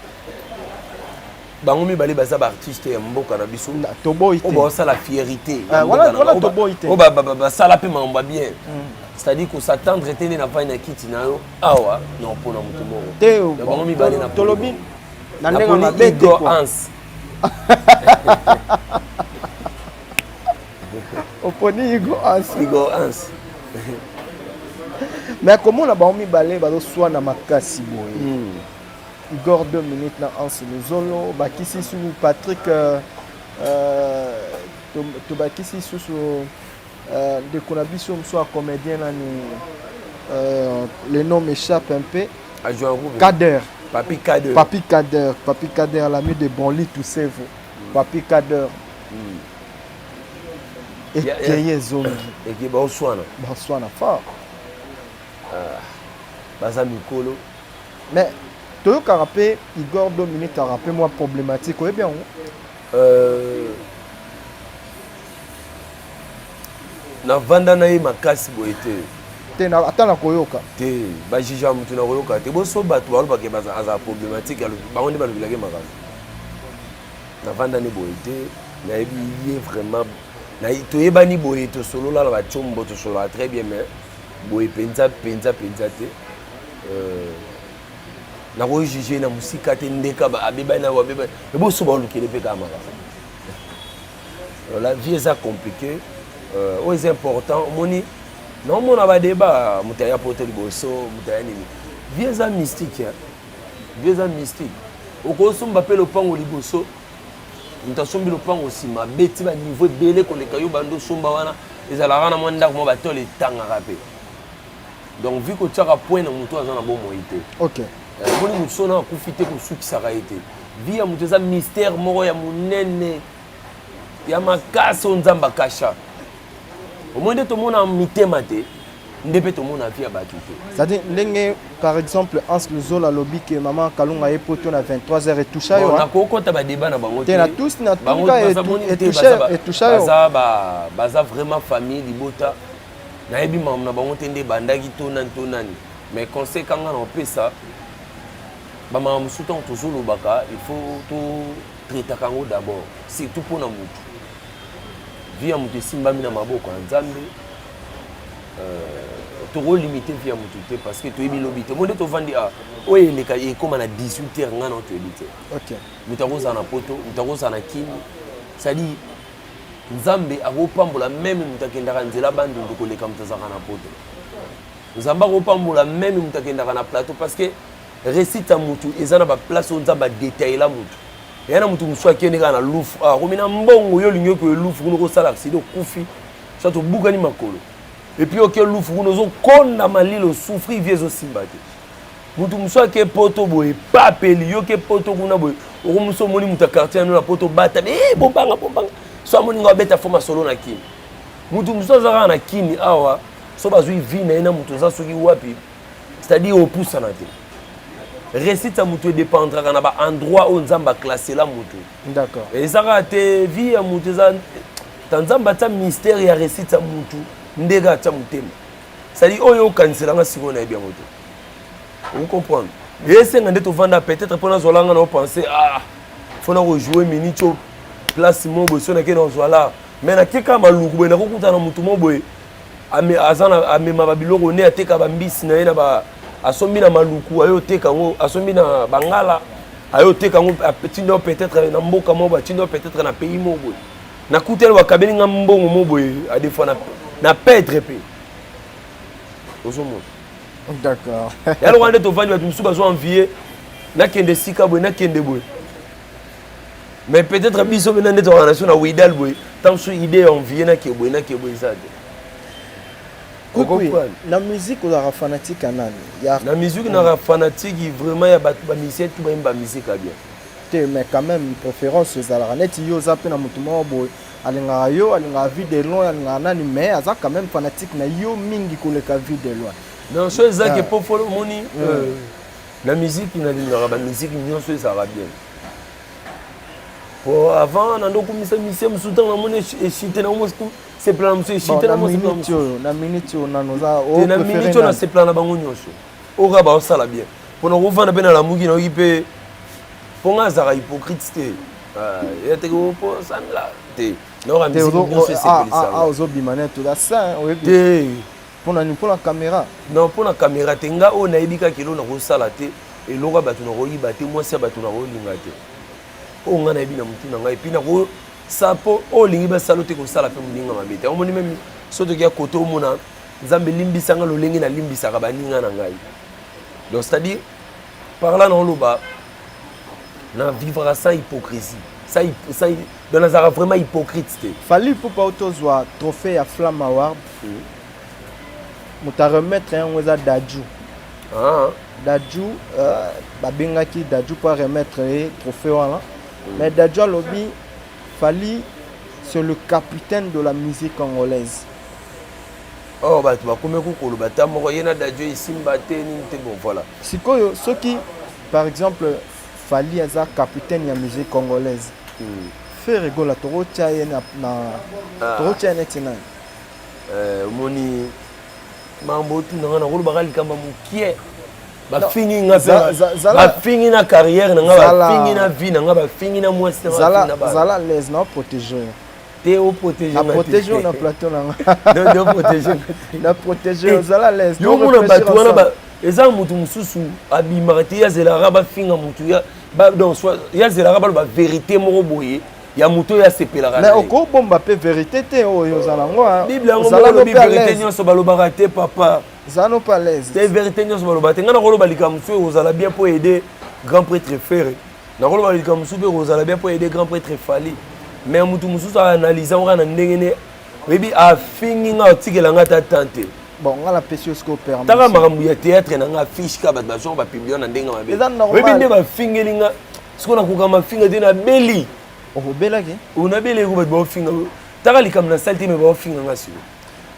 bango mibale baza baartiste ya mboka na biso toboyi te oyo baosala fierité ah, wana toboyi te oyo basala mpe makambo ya bien c'est-à-dire kosatendre te nde nafandi na kiti na yo awa na opona moto moko te bango mibale na tolobi na ndenge mabe te Hans oponi Hugo Hans Hugo Hans mais komona bango mibale bazoswana makasi boye Igor 2 minutes na Hans Luzolo bakisi su Patrick tobakisi susu ndeko na biso mosusu ya comédien nani, le nom m'échappe un peu. Kader. Papi Kader. Papi Kader, Papi Kader, l'ami de Bonli Toussevo. Papi Kader. Ekeye ezongi. Eke baoswana. Baoswana fort. Ah, baza mikolo. Mais toyokaka mpe Igor 2 minutes aka mpe mwa problématique, oyebi yango? Navanda na ye makasi boye te. Te, ata na koyoka. Te, bajuge ya motu na koyoka te. Boso bato balobaka azala problématique, bango nde balobelaki makambo. Navanda ne boye te, nayebi ye vraiment, toyebani boye, tosolola na batiombo, tosololaka très bien, mais boye mpenza mpenza mpenza te. Nakojuge na mosika te ndeka abebani na abebani eboso balukele mpe kaka makambo. La vie eza compliqué. Oyo eza important, omoni naomona badeba, moto aya poto liboso, moto aya nini. Vie eza mystique, vie eza mystique. Okosomba mpe lopango liboso, moto asombi lopango nsima, abeti baniveau ebele koleka yo. Bando osomba wana ezalaka na mwa ndako mwa batole etangaka mpe. Donc vi kotiaka point na moto aza na bomoi te. Omoni motu so na akufi te, kosukisaka ye te. Vie ya moto eza mystère moko ya monene ya makasi oyo Nzambe akasha. Omoni nde tomona mitema te, nde mpe tomona vie ya bato te. C'est-à-dire ndenge par exemple Hans Luzola alobi ke mama Kalunga ye poto na 23 heures etoucha yo. Nakokota badeba na bango te na tous na tuka etoucha yo. Baza vraiment famille libota, nayebi makambo na bango te nde ebandaki to nani to nani. Mais conseil kanga na opesa, bamakambo mosusu ntango tozolobaka, il faut totraitaka yango d'abord, surtout mpona motu. Vie ya moto esimbami na maboko ya Nzambe. Tokolimite vie ya motu te parce que toyebi lobi te. Mo nde tovandi a oyo eleka ekóma na 18 heure, ngai na toyebi te. Moto akozala na poto, moto akozala na Kini, c'est-à-dire Nzambe akopambola même moto akendaka nzela Bandundu koleka moto azalaka na poto. Nzambe akopambola même moto akendaka na plateau, parce que réussite ya motu eza na baplace oyo Nzambe adetaila motu. Eya na motu mosusu akende kaka na lufu, akomi na mbongo. Yo olingi okoye lufu kuna, okosala accident, okufi, soit obukani makolo. Et puis oke lufu kuna, ozokonda malili, osouffrir, vie ezosimba te. Motu mosusu ake poto boye, papeli yo ke poto kuna boye, okomosu omoni moto ya quartier ano na poto bata e bobanga bobanga, so amoni nga abeta fo masolo na Kini. Motu mosusu aza kaka na Kini awa, so bazwi vie na ye na moto oza soki wapi, c'est-à-dire opusana te. Réussite ya motu edépendraka na baendroit oyo Nzambe aklasela motu. Eza kaka te vie ya motu eza ta Nzambe atia mystère ya réussite ya motu ndenge atia motema, c'est-à-dire oyo okaniselanga sikoyo nayebi yango te. Ocomprendre, esenga nde tovanda peut-être mpo nazwalanga na opense, ah, fo na kojoue minute oyo place mo boye, so nake nazwala, mais nakeka maluku boye, nakokutana na motu mo boye aza na amema babiloko ne, ateka bambisi na ye na ba asombi na Maluku, aye oteka yango, asombi na Bangala, aye oteka yango, atinda yo peut-être na mboka moko boye, atinda yo peut-être na pays moko boye. Nakutani bakabeli nga mbongo mo boye, a des fois na perdre mpe ozomona. Yalo wana nde tovandi, bato mosusu bazwa envie nakende esika boye, nakende boye, mais peut-être biso mpena nde tokaka na biso na Widal boye, ntango mosusu idée ya envie nake boye, nake boye eza te. Kwikwi, na musique ozalaka fanatique ya nani ya? Na musique naka fanatique vraiment ya bato, bamusicien tu bayemba musique ya bien. Te, mais quand même préférence ezalaka neti yo oza mpe na motu moko boye alingaka yo, alingaka Vie de Loin, alingaka nani, mais aza quand même fanatique na yo mingi koleka Vie de Loin. Non, so ezaki po folo omoni na musique nalingaka bamusike nyonso ezalaka bien. Po avant na ndokumisa misie mosusu ntango namoni echite na sepela na mosusu echite na minute oyo na minute oyo nano oza te na minute oyo nasepela na bango nyonso oyo kaka baosala bien mpo na kovanda mpe nalamuki nayoki mpe mpo ngai azalaka hypocrite te ah, ya teke mpo sambela te nayoka miziki nyonso esepelisanga ah, ah, ozobima neti oza saint oyebi te mpo na nini mpo na kamera non mpo na kamera te nga oyo nayebi kaka eloko nakosala te eloko ya bato nakoyiba te mwasi ya bato nakolinga te oyo ngai nayebi na motu na ngai epuis nakosala mpo oyo olingi basala te kosala mpe moninga mabe te omoni meme so toki ya kote omona nzambe limbisa ngai lolenge nalimbisaka baninga na ngai donc c'est à dire par là naoloba na vivra sans hypocrisie sans, sans, donc nazalaka vraiment hypocrite te. Fally Ipupa oyo tozwa trophée ya Flamme Award moto a remettre yango eza Dadju. Ah. Dadju euh, babengaki Dadju mpo a remettre ye trophée wana mais Dadju alobi Fally c'est le capitaine de la musique congolaise. Oh, bato bakomi kokoloba ata moko ye na Dadju esimba te nini te bon voilà. Sikoyo soki par exemple Fally aza capitaine ya musique congolaise. Mm. Ferre Gola tokotia ye na, na ah. tokotia ye neti nani? Eh, omoni mambo otuna nga nakolobaka likambo ya mokie bafingi nga bafingi na carrière na nga bafingi na vie na nga bafingi na mwasi na nga zala l'aise na protéger te o protéger na protéger na plateau na nga donc o protéger na protéger eh, ozala l'aise yo mona bato wana eza moto mosusu abimaka te ye azelaka bafinga motu donc ye azelaka baloba vérité moko boye ya moto oyo asepelaka mais okobomba mpe vérité te oyo ozala yango bible yango moko olobi vérité nyonso balobaka te papa zala no mpe à l'aise te vérité nyonso balobaka te ngai nakoloba likambo mosusu ekozala bien mpo aider grand prêtre Ferre nakoloba likambo mosusu mpe ekozala bien mpo aider grand prêtre Fally mais motu mosusu aanalyse yango kaka na ndenge ne oyebi afingi ngai otikela ngai ata temps te bon nga napesi yo sikoyo permission taka makambo ya théâtre na nga affiche ka bato bazwaka bapublie na ndenge mabe oyebi nde bafingeli nga sikoyo nakoka mafinga te nabeli obelaki nabeli eko bato baofinga taka likambo nasali te me baofinga nga sikoyo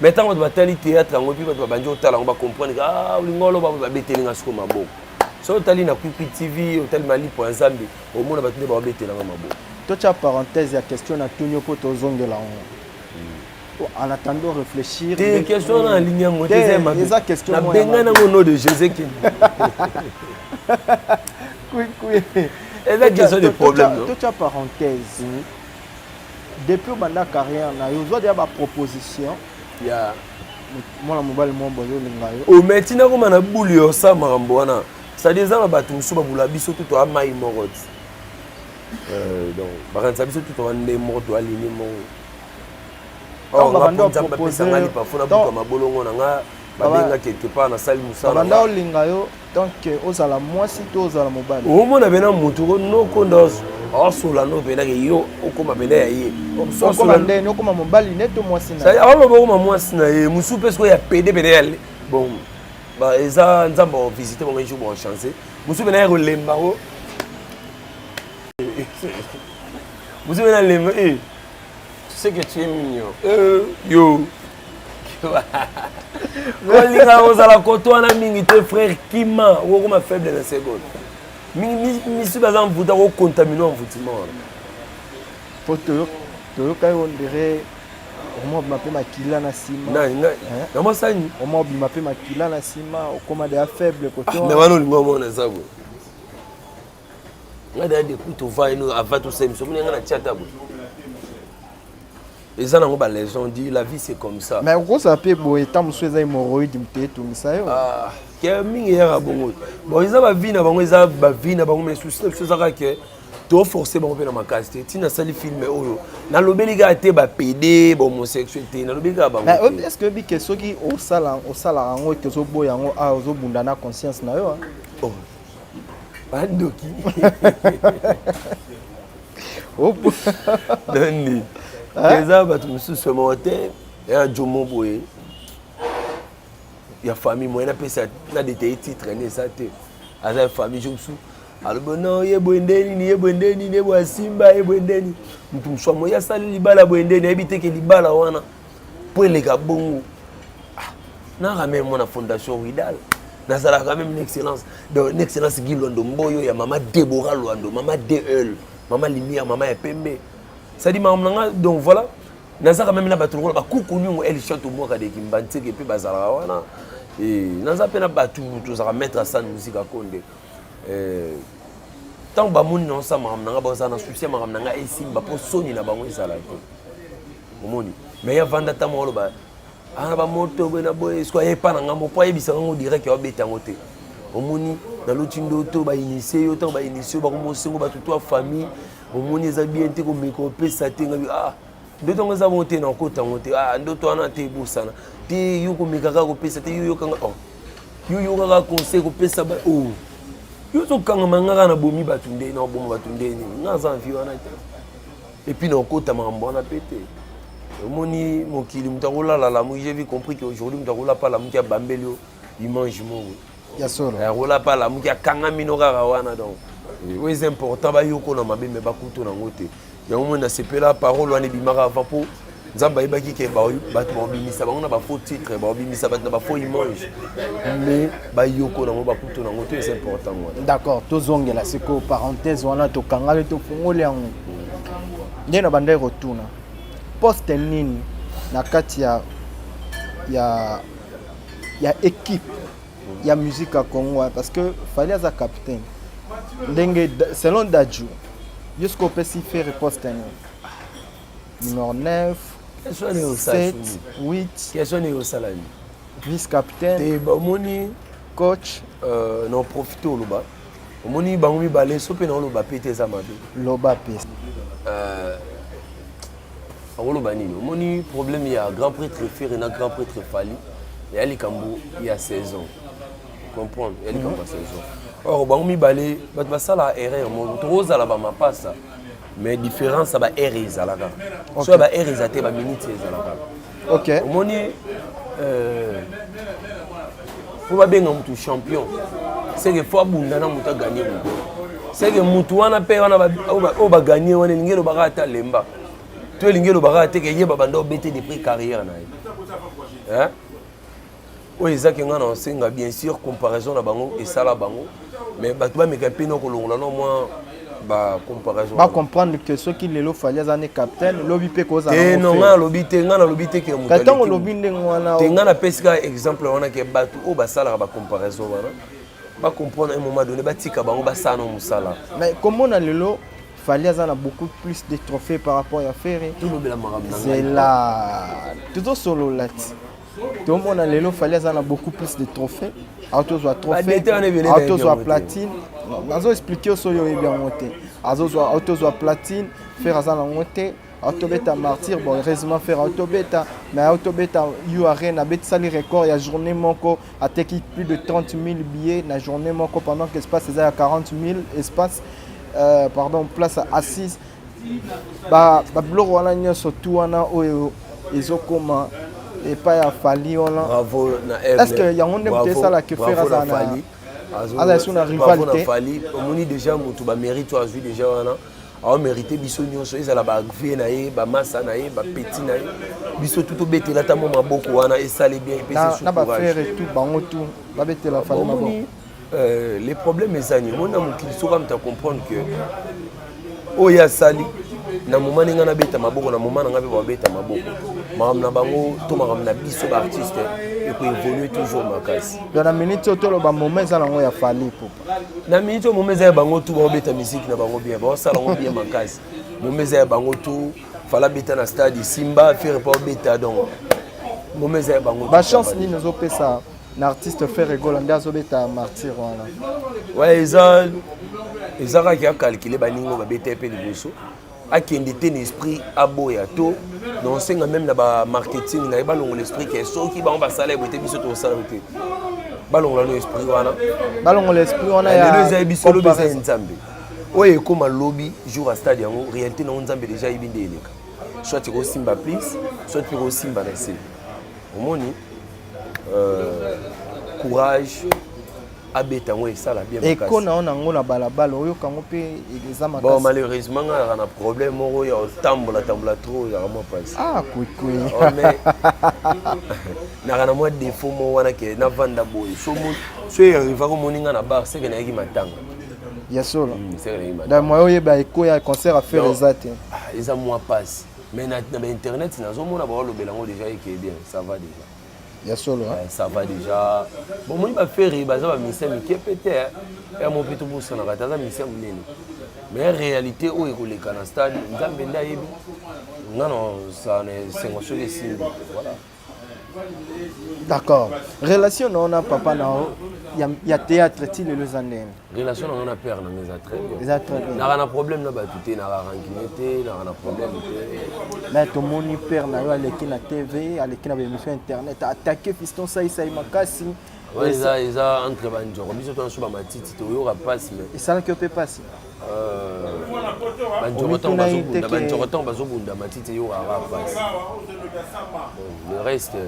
mais ntango bato batali théâtre yango epuis bato babandi otala yango bacomprendre ah olinga oloba babeteli nga sikoyo maboko soki otali na kwikwi tv otali malipo ya nzambe omona bato nde baobetela nga maboko totya parenthèse ya question na tuni yo mpo tozongela yango en attendant réfléchir te question wana nalingi yango te eza mabe eza question nabenga nango nom de Jésus kende eza question de problème non totya parenthèse mhm. depuis obanda carrière na yo ozwa deja baproposition ya mwana mobali moko boye olinga yo oh, mais ntina koma na bulu ya osala makambo wana cestadire eza na bato mosusu babula biso to toya mai moko ti euh, donc bakanisa biso to toya nde moko toya lini moko Oh, nzambe apesa nga lipa fo nabuka mabolongo na nga babenga quelque part nasali mosala banda olinga yo donc ozala mwasi to ozala mobali omona pena motu noko nda asola no pena ke yo okoma pena ya ye okoma ndeni okoma mobali ne to mwasi na ye aloba okoma mwasi na ye mosusu mpe sikoyo ya pede pena ya bon eza nzambe avisite bango jour bochange mosusu pena ya kolemba o mosusu pena lemba eh. Tu sais que tu es mignon. Euh, yo. kolinga kozala koto wana mingi te frère kima okokoma faible na seconde misu baza mvuta kocontamine envoutiment wana po toyokaki ondire omwa obima mpe makila na nsima na mwasani omwa obima mpe makila na nsima okoma deya faible koto ah, wana olingi omona eza boye nga deya depuis tovai avant tosala émission moni nga na tia ta boye eza nango ba lésion dit la vie c'est comme ça mais okozala mpe boye ntango mosusu eza hémorroïde moto etungisa yo ah, ke mingi eyaka bongo bon eza bavie na bango eza bavie na bango mais souci na biso ezaka ke toforce bango mpe na makasi te ntina nasali filme oyo nalobeli kaka te bapede bahomosexuel te nalobeli kaka bango est ce que oyebi ke soki osalaka yango ete ozoboya yango awa ozobunda na conscience na yo oh. bandoki nani eza bato mosusu ya mawa te ya jomo boye ya famille moyen napesa na detaille titre nde eza te aza ya famille jo mosusu alobi no ye boye nde nini ye boye nde nini ye boye asimba ye boye nde nini moto mosusu amoyi asali libala boye nde nini ayebi te ke libala wana mpo eleka bongo ah, naka meme mwana fondation widal nazalaka meme na excellence donc na excellence Guy Luando Mboyo ya mama Deborah Luando mama DL. Mama lumière, mama ya pembe. C'est-à-dire makambo na nga, donc voilà, naza quand même na bato lokola bakuku niongo El Chato Mwaka de Kimbanseke mpe bazalaka wana. Et naza mpe na bato tozalaka maître Hassan Musika Konde. Ntango bamoni na osala makambo na nga, bazala na souci ya makambo na nga esimba mpo soni na bango ezala te. Omoni, mais ya vanda ntango oloba ana bamoto boye na boye, soki aye epa na nga mpo ayebisaka ngo direct ya obeta yango te. Omoni, naloti ndoto bainitie yo, ntango bainitie yo bakomosengo bato to ya famille, omoni eza bien te komeka opesa te. Ngabi ah, ndoto yango eza bongo te, na okota yango te. Ah, ndoto wana te, ebosana te, yo komeka kaka kopesa te, yo yokanga, oh, yo yokaka conseil kopesa ba, oh, yo ozokangama nga kaka na bomi bato nde na oboma bato nde nini, nga aza envie wana te, et puis na okota makambo wana mpe te. Omoni mokili, moto akolala lamuki, j'ai vu compris que aujourd'hui moto akolapa lamuki abambeli yo image moko. Ya solo. Akolapa lamuki akangami no kaka wana. Donc oyo eza important, bayokona mabe me bakutu nango te. Yango moi nasepela parole wana ebimaka avant, mpo Nzambe ayebaki ke bato baobimisa bango na bafaux titre, baobimisa bato na bafaux image, mais bayoko nango bakutu nango te, eza important wana. D'accord, tozongela sikoyo parenthèse wana tokangaki, tofungoli yango nde na bandaki kotuna poste nini na kati ya équipe ya musique ya Congo, parce que Fally aza capitaine ndenge selon Dadju. Yo sikoyo opesi Ferre poste nini? Numéro 9, 7, 8? Question nini osala nini? Vice capitaine? Te, omoni, coach? Na profite oloba, omoni bango mibale so mpe na oloba pe te, eza mabe. Loba pe. Akoloba nini? Omoni, problème ya grand prêtre Ferre na grand prêtre Fally ya likambo ya saison, comprendre, ya likambo ya saison. Or bango mibale bato basala erreur moko, tokozala bamapasa, mais différence ya baheure ezalaka, so ya baheure eza te, baminute ezalaka. Omoni, po babenga mutu champion, c'est que faut abunda na mutu aganye mutu, c'est que mutu wana mpe wana oyo baganye wana elingi elobaka ata lemba to elingi elobaka te ke ye babanda obete depuis carrière na ye. Oyo ezaki nga na osenga, bien sûr comparaison na bango esala bango, mais bato bameka mpe na kolongola no mwa bacomparaison. Bacomprendre que soki lelo Fally aza ne capitaine, lobi mpe kozala. Te, non, nga nalobi te, nga nalobi te ke moto ntango olobi ndenge wana. Te, nga napesi kaka exemple wana ke bato oyo basalaka bacomparaison wana bacomprendre, un moment donné batika bango basala no mosala. Mais komona lelo Fally aza na beaucoup plus de trophées par rapport ya Ferre. Tolobela makambo na ngai. Zela, tozosolola ti tomona lelo Fally aza na beaucoup plus de trophées, azozwa trophée, azozwa platine. Nazo expliquer oso oyo oyebi yango te. Azozwa, azozwa platine, Ferre aza nango te. Autobeta Martyr, bon, heureusement Ferre autobeta, mais autobeta U Arena, abetisali record ya journée moko, ateki plus de 30 000 billets na journée moko, pendant que espace eza ya 40 000 espace, pardon, place assise. Babiloko wana nyonso tu wana oyo ezokoma epai ya Fally wana, est ce que yango nde moto esalaka Ferre aza na aza esu na rival te? Fally, omoni déjà moto bamérite oyo azwi déjà wana, aomérite. Biso nyonso, ezala bavie na ye, bamasa na ye, bapeti na ye, biso tu tobetela ata mwa maboko wana, esali bien, epesi. Na baFerre tu, bango tu babetela Fally maboko. Les problèmes ezani, omoni, na mokili soki moto acomprendre que oyo asali na moma ndenge nabeta maboko na moma na ngai mpe babeta maboko, makambo na bango to makambo na biso baartiste ekoévolue toujours makasi. Donc na minute oyo toloba moma eza nango ya Fally Ipupa? Na minute oyo moma eza ya bango tu, baobeta misiki na bango bien, baosala yango bien makasi. Moma eza ya bango tu. Fally abeta na stade Simba, Ferre mpa obeta, donc moma eza ya bango. Bachance nini ozopesa na artiste Ferre Gola nde azobeta Martyr wana? Ouais, eza kaka acalcule baninga oyo babeta ye mpe liboso, akende te na esprit aboya to na osenga. Même na bamarketing na ye, balongola esprit ke soki bango basala ye boye te, biso tosala te. Balongola no esprit wana. Balongola esprit wana. Lelo eza ye biso, lobi eza ye Nzambe. Oyo ekóma lobi jour ya stade, yango réalité nango Nzambe déjà ayebi nde eleka, soit ekosimba plus, soit mpe ekosimba na se. Omoni, courage, abeta yango, esala bien. Eko na yo nango na balabala, oyoka yango mpe eza makasi. Bon, malheureusement nga azalaka na problème moko ya otambola tambola trop, ezalaka mwa mpasi. Ah, kwikwi. Oh, mais naka na mwa défaut moko wana ke navanda boye, so so arrivaka, omoni nga na bar, seke nayaki matanga. Ya solo. Seke elengi Da matanga. moyen oyeba ekoya concert affaire Non. eza te. Ah, eza mwa pasi mais na bainternet nazomona baolobela yango déjà eke bien, ça va déjà. Ya solo, hein? Ouais, ça va déjà. Bon, moi, bafere baza bamisia mike mpe te ya mo mpe tobosanaka te, aza misia monene, mais réalité oyo ekoleka na stade, Nzambe nde ayebi. Nga na esengo soki esimbi, voilà. D'accord. Relation na ona papa na yo ya théâtre ti lelo eza ndenge? Relation na nga na père na nga eza très bien. Eza très bien. Naka na problème na bato te, naka rancune te, naka na problème te. Mais tomoni père na yo aleki na TV, aleki na baémission internet, attaqué Fiston Saisai makasi. Wana eza entre banjoko, biso to nyonso bamatiti toyoka mpasi, mais Esalaki yo mpe mpasi? Banjoko ntango Omituna ye bazobunda, banjoko ntango bazobunda, matiti eyokaka mpasi. Bon, le reste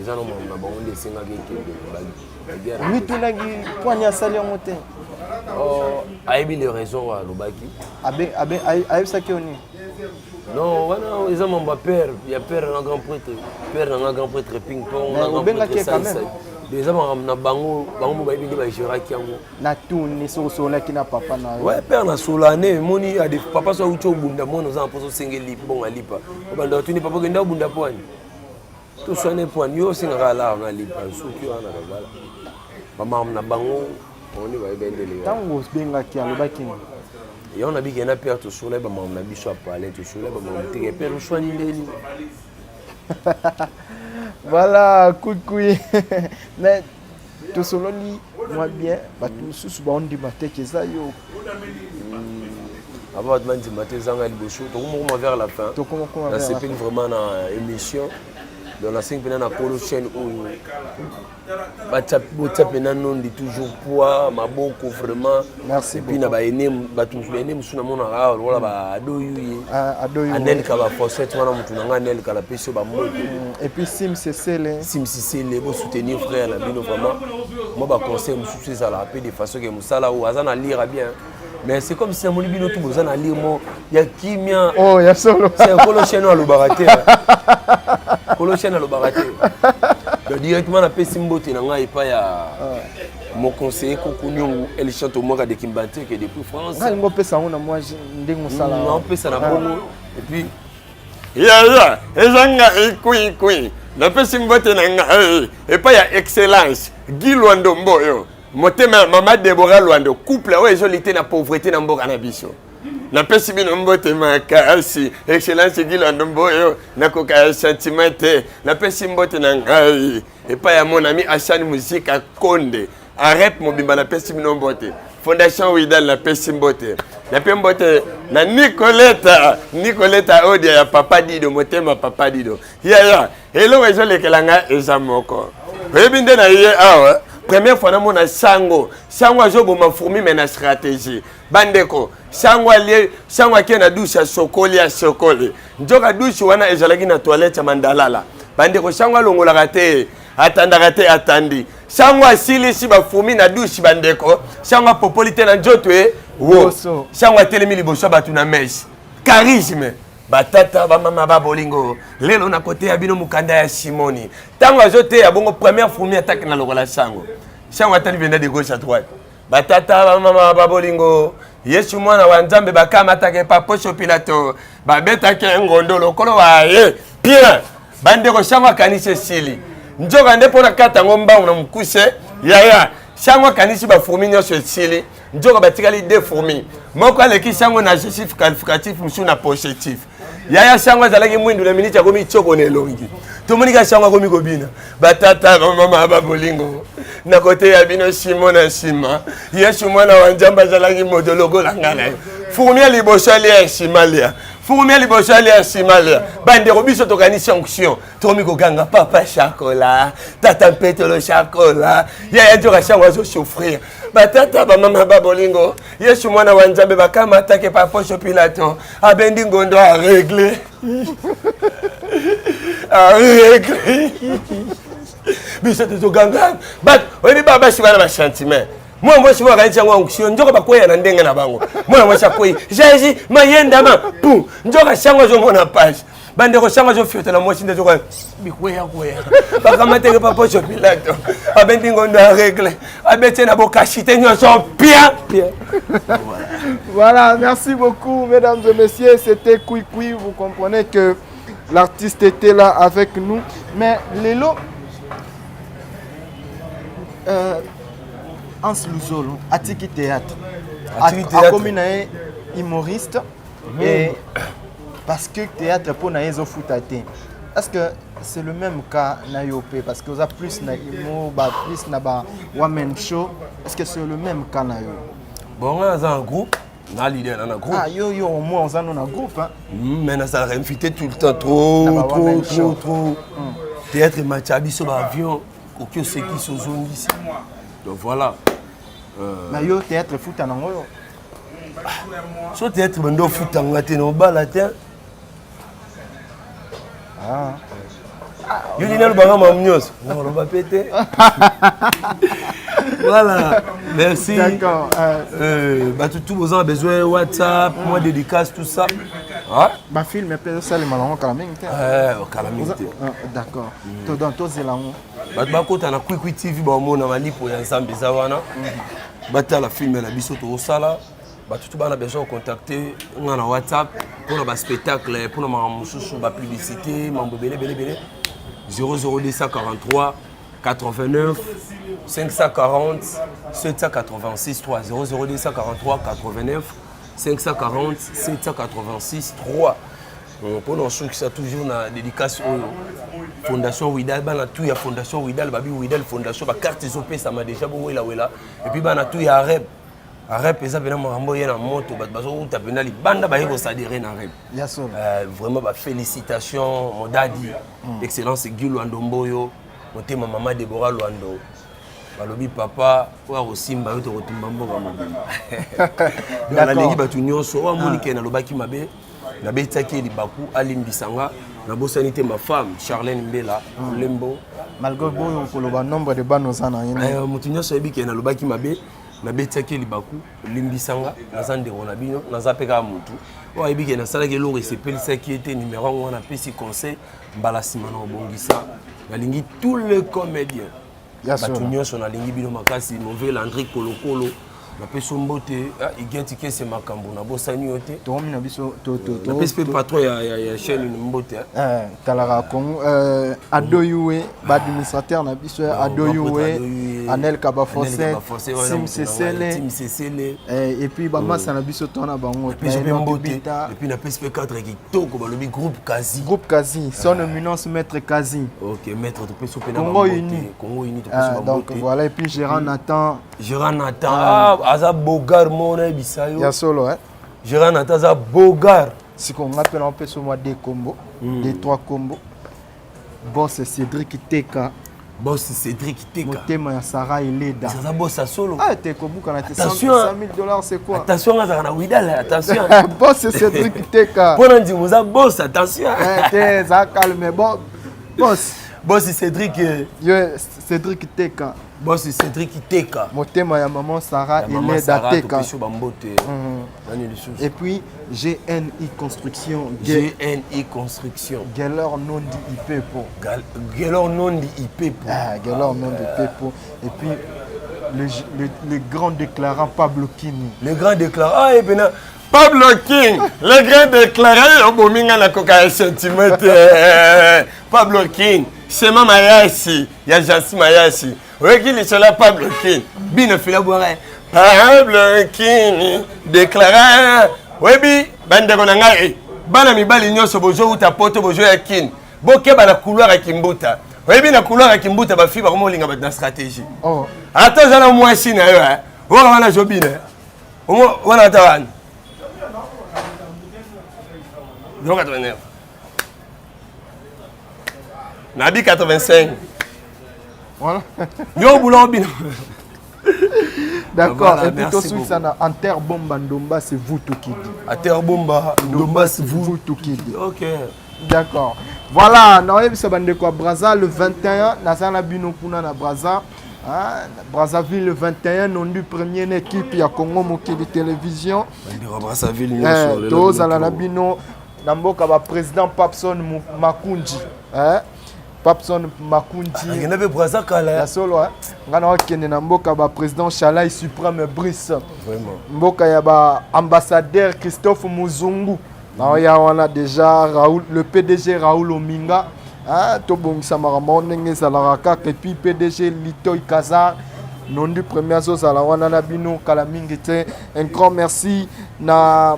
eza na bango nde esengaki ekende baguerre. Omitunaki poani asali yango te? Oh, ayebi les raisons oyo alobaki. Ayebisaki yo nini? Non, wana eza mambo ya père, ya père na grand prêtre, père na nga grand prêtre ping pong. Mais Na grand obengaki prêtre ye quand même. Sai Sai. Eza makambo na bango, bango mo bayebi nde bagéraki yango. Natuni soki osololaki na papa na yo. Ouais, père na sola ne emoni ade papa so auti obunda, mwana oza na mposa osenge bongo alipa, obanda otuni papa okende obunda poani, toswane poani, yo osengaka alar na lipa soki wana babala bamakambo na bango, bango nde bayebi ndele. Ntango obengaki, alobaki nini? Yango na bikende na père, tosola bamakambo na biso ya palais, tosola bamakambo teke père oswani ndeni. Voilà, kukui, mais tosololi mwa bien, bato mosusu baondima te ke eza yo. Avant bato bandima te, ezanga liboso tokomokoma vers la fin. Tokomokoma vers la Nasepeli vraiment na émission. Donc nasengi mpena na kolo chaîne oyo botia mpena nondi toujours poids maboko vraiment. Merci Et puis na beaucoup. baene bato mosusu, baene mosusu namonaka awa lokola baadoyu ye. Ah, Adoyu. Anelka bafossette wana, motu na ngai Anelka, napesi yo bambote. Et puis Sim Sesele. Simsisele, bosoutenir frère na bino vraiment. Mwa baconseil mosusu ezalaka mpe de façon ke mosala oyo aza na lire bien, mais c'est comme si namoni bino tu boza na lire mo ya kimia. Oh, ya solo. C'est kolo chaîne oyo alobaka te, kolo chaîne alobaka te. Donc directement napesi mbote na ngai epai ya mon conseiller Koko Niongu El Chante Omwaka de Kimbateke depuis France. Ngai alingi opesa yango na mwa ndenge osala. Naopesa na bongo et puis Yaya, eza ngai Kwikwi, napesi mbote na ngai epai ya excellence Guy Lwando Mboyo, motema ya mama Debora Lwando, couple oyo ezoli te na pauvreté na mboka na biso. Napesi bino mbote makasi, excellence Guy Lwando Mboyo, nakoka ya sentiment te. Napesi mbote na ngai epai ya mon ami Asani Muzika Konde, arep mobimba, napesi bino mbote. Fondation Widal, napesi mbote, nape mbote na Nicoleta, Nicoleta Odia ya papa Dido, motema papa Dido. Yaya, eloko ezolekela ngai eza moko, oyebi nde na ye awa, première fois namona sango, sango azoboma fourmi mais na stratégie. Bandeko, sango alie, sango ake na douche, asokoli, asokoli, nzoka douche wana ezalaki na toilette ya mandalala. Bandeko, sango alongolaka te, atandaka te, atandi, sango asilisi bafourmi na douche. Bandeko, sango apopoli te na nzoto e wo. Liboso. Sango atelemi liboso ya bato na mese, charisme. Batata, bamama babolingo, lelo nakoteya bino mokanda ya Simoni. Ntango azoteya bongo, première fourmi atake na lokola sango, sango atali benda de gauche à droite. Batata, bamama babolingo, Yesu mwana wa Nzambe bakamataka epa Poso Pilato, babetaki ngondo lokolo wa ye bien. Bandeko, sango akanisi esili, nzoka nde mpo na kata yango mbangu na mokuse. Yaya, sango akanisi bafourmi nyonso esili, nzoka batikali deux fourmi, moko aleki sango na adjectif qualificatif, mosusu na possessif. Yaya, sango azalaki mwindu, na miniti akomi tioko na elongi, tomoni ka sango akomi kobina. Batata, bamama babolingo, na koteya bino simo na nsima, Yesu mwana wa Nzambe azalaki moto lokola ngai na yo. Fourmi ya liboso alia, ya nsima alia, fourmi ya liboso alia, ya nsima alia. Bandeko, biso tokani sanction, tokomi koganga papa Shakola, tata Mpetolo Shakola. Yaya, nzoka sango azosouffrir. Batata, bamama babolingo, Yesu mwana wa Nzambe bakamataki pa Poso Pilato, abendi ngondo, aregle, aregle. Biso tozoganga bato oyebi ba basi bana basentiment. Mwana mwasi moko akanisi yango onction, nzoka bakweya na ndenge na bango. Mwana mwasi akwei, Jésus mayendama pu, nzoka sango azomona pasi. Bandeko shanga azofiotela mwasi nde azoka bikweyakwea. Bakamateke pa Poncio Pilato. Abendi ngondo ya règle. Abeti na bokashite nyonso pia pia. Voilà, merci beaucoup mesdames et messieurs, c'était Kwikwi, vous comprenez que l'artiste était là avec nous. Mais lelo Hans Luzolo atiki théâtre. Akomi na ye humoriste et parce que théâtre mpo na ye ezofuta te. Est-ce que c'est le même cas na yo pe parce que oza plus na humour ba plus na ba one man show, est-ce que c'est le même cas na yo? Bon, nga naza na groupe, na leader na na groupe. Ah yo yo au moins oza no na groupe hein. Mais nazalaka invité tout le temps, trop Na ba trop one man trop show. trop. Théâtre ematia biso ba avion, oki osekisi ozongisi. Donc voilà. Na yo théâtre futa nango yo. So théâtre bando ofutanga te na obala te. Ah. Yo nini alobanga mamu nyonso oloba mpe te. Voilà, merci. D'accord. Bato tout boza na besoin WhatsApp, moi dédicace, tout ça. Ah? Ba film mpe ezosalema nango kala mingi te. Kala mingi te. Ah, d'accord. To donc tozela yango. Bato bakota na Kwikwi TV baomona malipo ya Nzambe eza wana. Batala film na biso tokosala. Bato tu bana besoin contacter nga na WhatsApp mpona ba spectacle, mpona makambo mosusu, ba publicité, mambo ebele ebele ebele. 00243 89 540 786 3 00243 89 540 786 3. Mpona osukisa toujours na dédicace oyo Fondation Widal, bana tu ya Fondation Widal, babi Widal Fondation, ba carte ezopesama déjà bowelawela. Et puis bana tu ya Areb. Arep eza mpena makambo ye na moto, bato bazowuta mpena libanda baye kosadere na Arep. Ya solo. Vraiment ba félicitations mon daddy, excellence Guy Luando Mboyo, motema mama Deborah Luando. Balobi papa oyo akosimba yo tokotumba mboka mobimba. Donc nalingi bato nyonso oyo amoni ke nalobaki mabe, nabetaki ye libaku, alimbisa nga. Nabosani te ma femme Charlène Mbela Lembo. Malgré boyo koloba nombre de bana oza na ye. Moto nyonso ayebi ke nalobaki mabe, nabetiaki ye libaku, limbisa nga, naza ndeko na bino, naza mpe kaka motu oyo ayebi ke nasalaki eloko esepelisaki ye te. Numero yango wana napesi conseil mbala nsima na kobongisa. Nalingi tous les comédiens, bato nyonso nalingi bino makasi. Mon vieux Landry Kolokolo, napesi yo mbote. Igenti Kese makambo nabosani yo te. Tokomi na biso napesi mpe patron ya chaîne mbote. Talaka Congo Adoyue, baadministrateur na biso ya Adoyue, Anel Kabafose, Sim Sesele, Tim Sesele, et puis bamasa na biso to na bango. Napesi mpe mbote. Et puis napesi mpe cadre kitoko, balobi groupe Kazi. Groupe Kazi, son éminence maître Kazi. Ok, maître, topesi mpe na Congo Uni. Congo Uni, topesi. Donc voilà, et puis Gérard Nathan. Gérard Nathan, ah, aza bogar moko nayebisa yo. Ya solo, hein? Gérard Nathan aza bogar. Sikoyo nga mpe naopesa mwa deux kombo, deux trois kombo. Boss Cédric Teka. Boss Cédric Teka. Motema ya Sarah Eleda. Aza boss ya solo. Ah, te kobukana te. 100 000 $, c'est quoi? Attention, nga azalaka na Widal, attention. Boss Cédric Teka. Mpona ndimo oza boss, attention. Te, eza calme. Bon, boss. Boss Cédric. Yo Cédric Teka. Boss Cédric Teka. Motema ya maman Sarah Eleda Teka. Topesi bambote. Nani lisusu? Et puis GNI Construction. GNI Construction. Gelor Nondi Ipepo. Gelor Nondi Ipepo. Ah, Gelor Nondi Ipepo. Et puis le grand déclarant Pablo King. Le grand déclarant. Ah, et puis Pablo King, le grand déclarant, obomi nga nakoka ya sentiment te. Pablo King, Sema Mayasi, ya Jansi Mayasi. Oyoki lisolo ya Pablo King. Bino fila bwaka. Pablo King déclarant. Oyebi bandeko na ngai, bana mibali nyonso bozowuta poto, bozoya Kin. Bokeba na couloir ya Kimbuta. Oyebi na couloir ya Kimbuta bafi bakoma olinga bato na stratégie. Ata oza na mwasi na yo, oyoka wana azobina. Wana ata wana 089 nabi 85. Voilà. Yo bula obina. D'accord. Voilà, et puis tosukisa na Anter Bomba Ndomba, c'est vous tout qui dit. Anter Bomba Ndomba, c'est vous tout qui dit. Ok. D'accord. Voilà, naoyebisa bandeko ya Braza le 21, naza na bino kuna na Braza. Hein, Brazzaville le 21, nondu première équipe ya Congo Mokili Télévision. Bandeko ya Brazzaville nyonso. Tozala na bino. Na mboka ba président Papson Makunji, hein? Papson Makunji. Akenda mpe Brazza kala. Ya solo, hein? Nga na okende na mboka ba président Chalai Suprême Brice. Vraiment. Mboka ya ba ambassadeur Christophe Muzungu. Naoya wana déjà Raoul, le PDG Raoul Ominga, hein? Tobongisa makambo ndenge ezalaka kaka. Et puis PDG Litoy Kazar nondi premier azozala wana na bino kala mingi te. Un grand merci na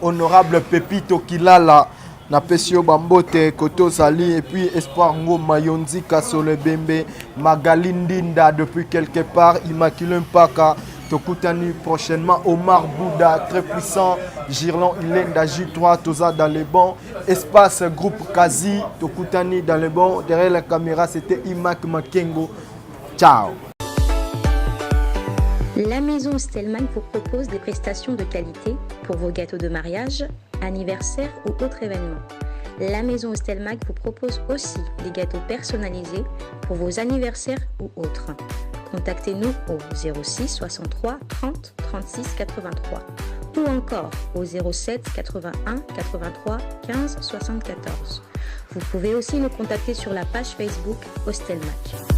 honorable Pepito Kilala, napesi yo bambote kote ozali. Et puis Espoir Ngoma Yonzika Solebembe, Magali Ndinda depuis quelque part, Immaculée Mpaka, tokutani prochainement. Omar Bouda très puissant, Girlon Ilenda J3, toza dans les bons. Espace groupe Kazi, tokutani dans les bons. Derrière la caméra, c'était Imak Makengo. Ciao. La maison Stellman vous propose des prestations de qualité pour vos gâteaux de mariage, anniversaire ou autres événements. La maison Stelmag vous propose aussi des gâteaux personnalisés pour vos anniversaires ou autres. Contactez-nous au 06 63 30 36 83 ou encore au 07 81 83 15 74. Vous pouvez aussi nous contacter sur la page Facebook Hostelmac.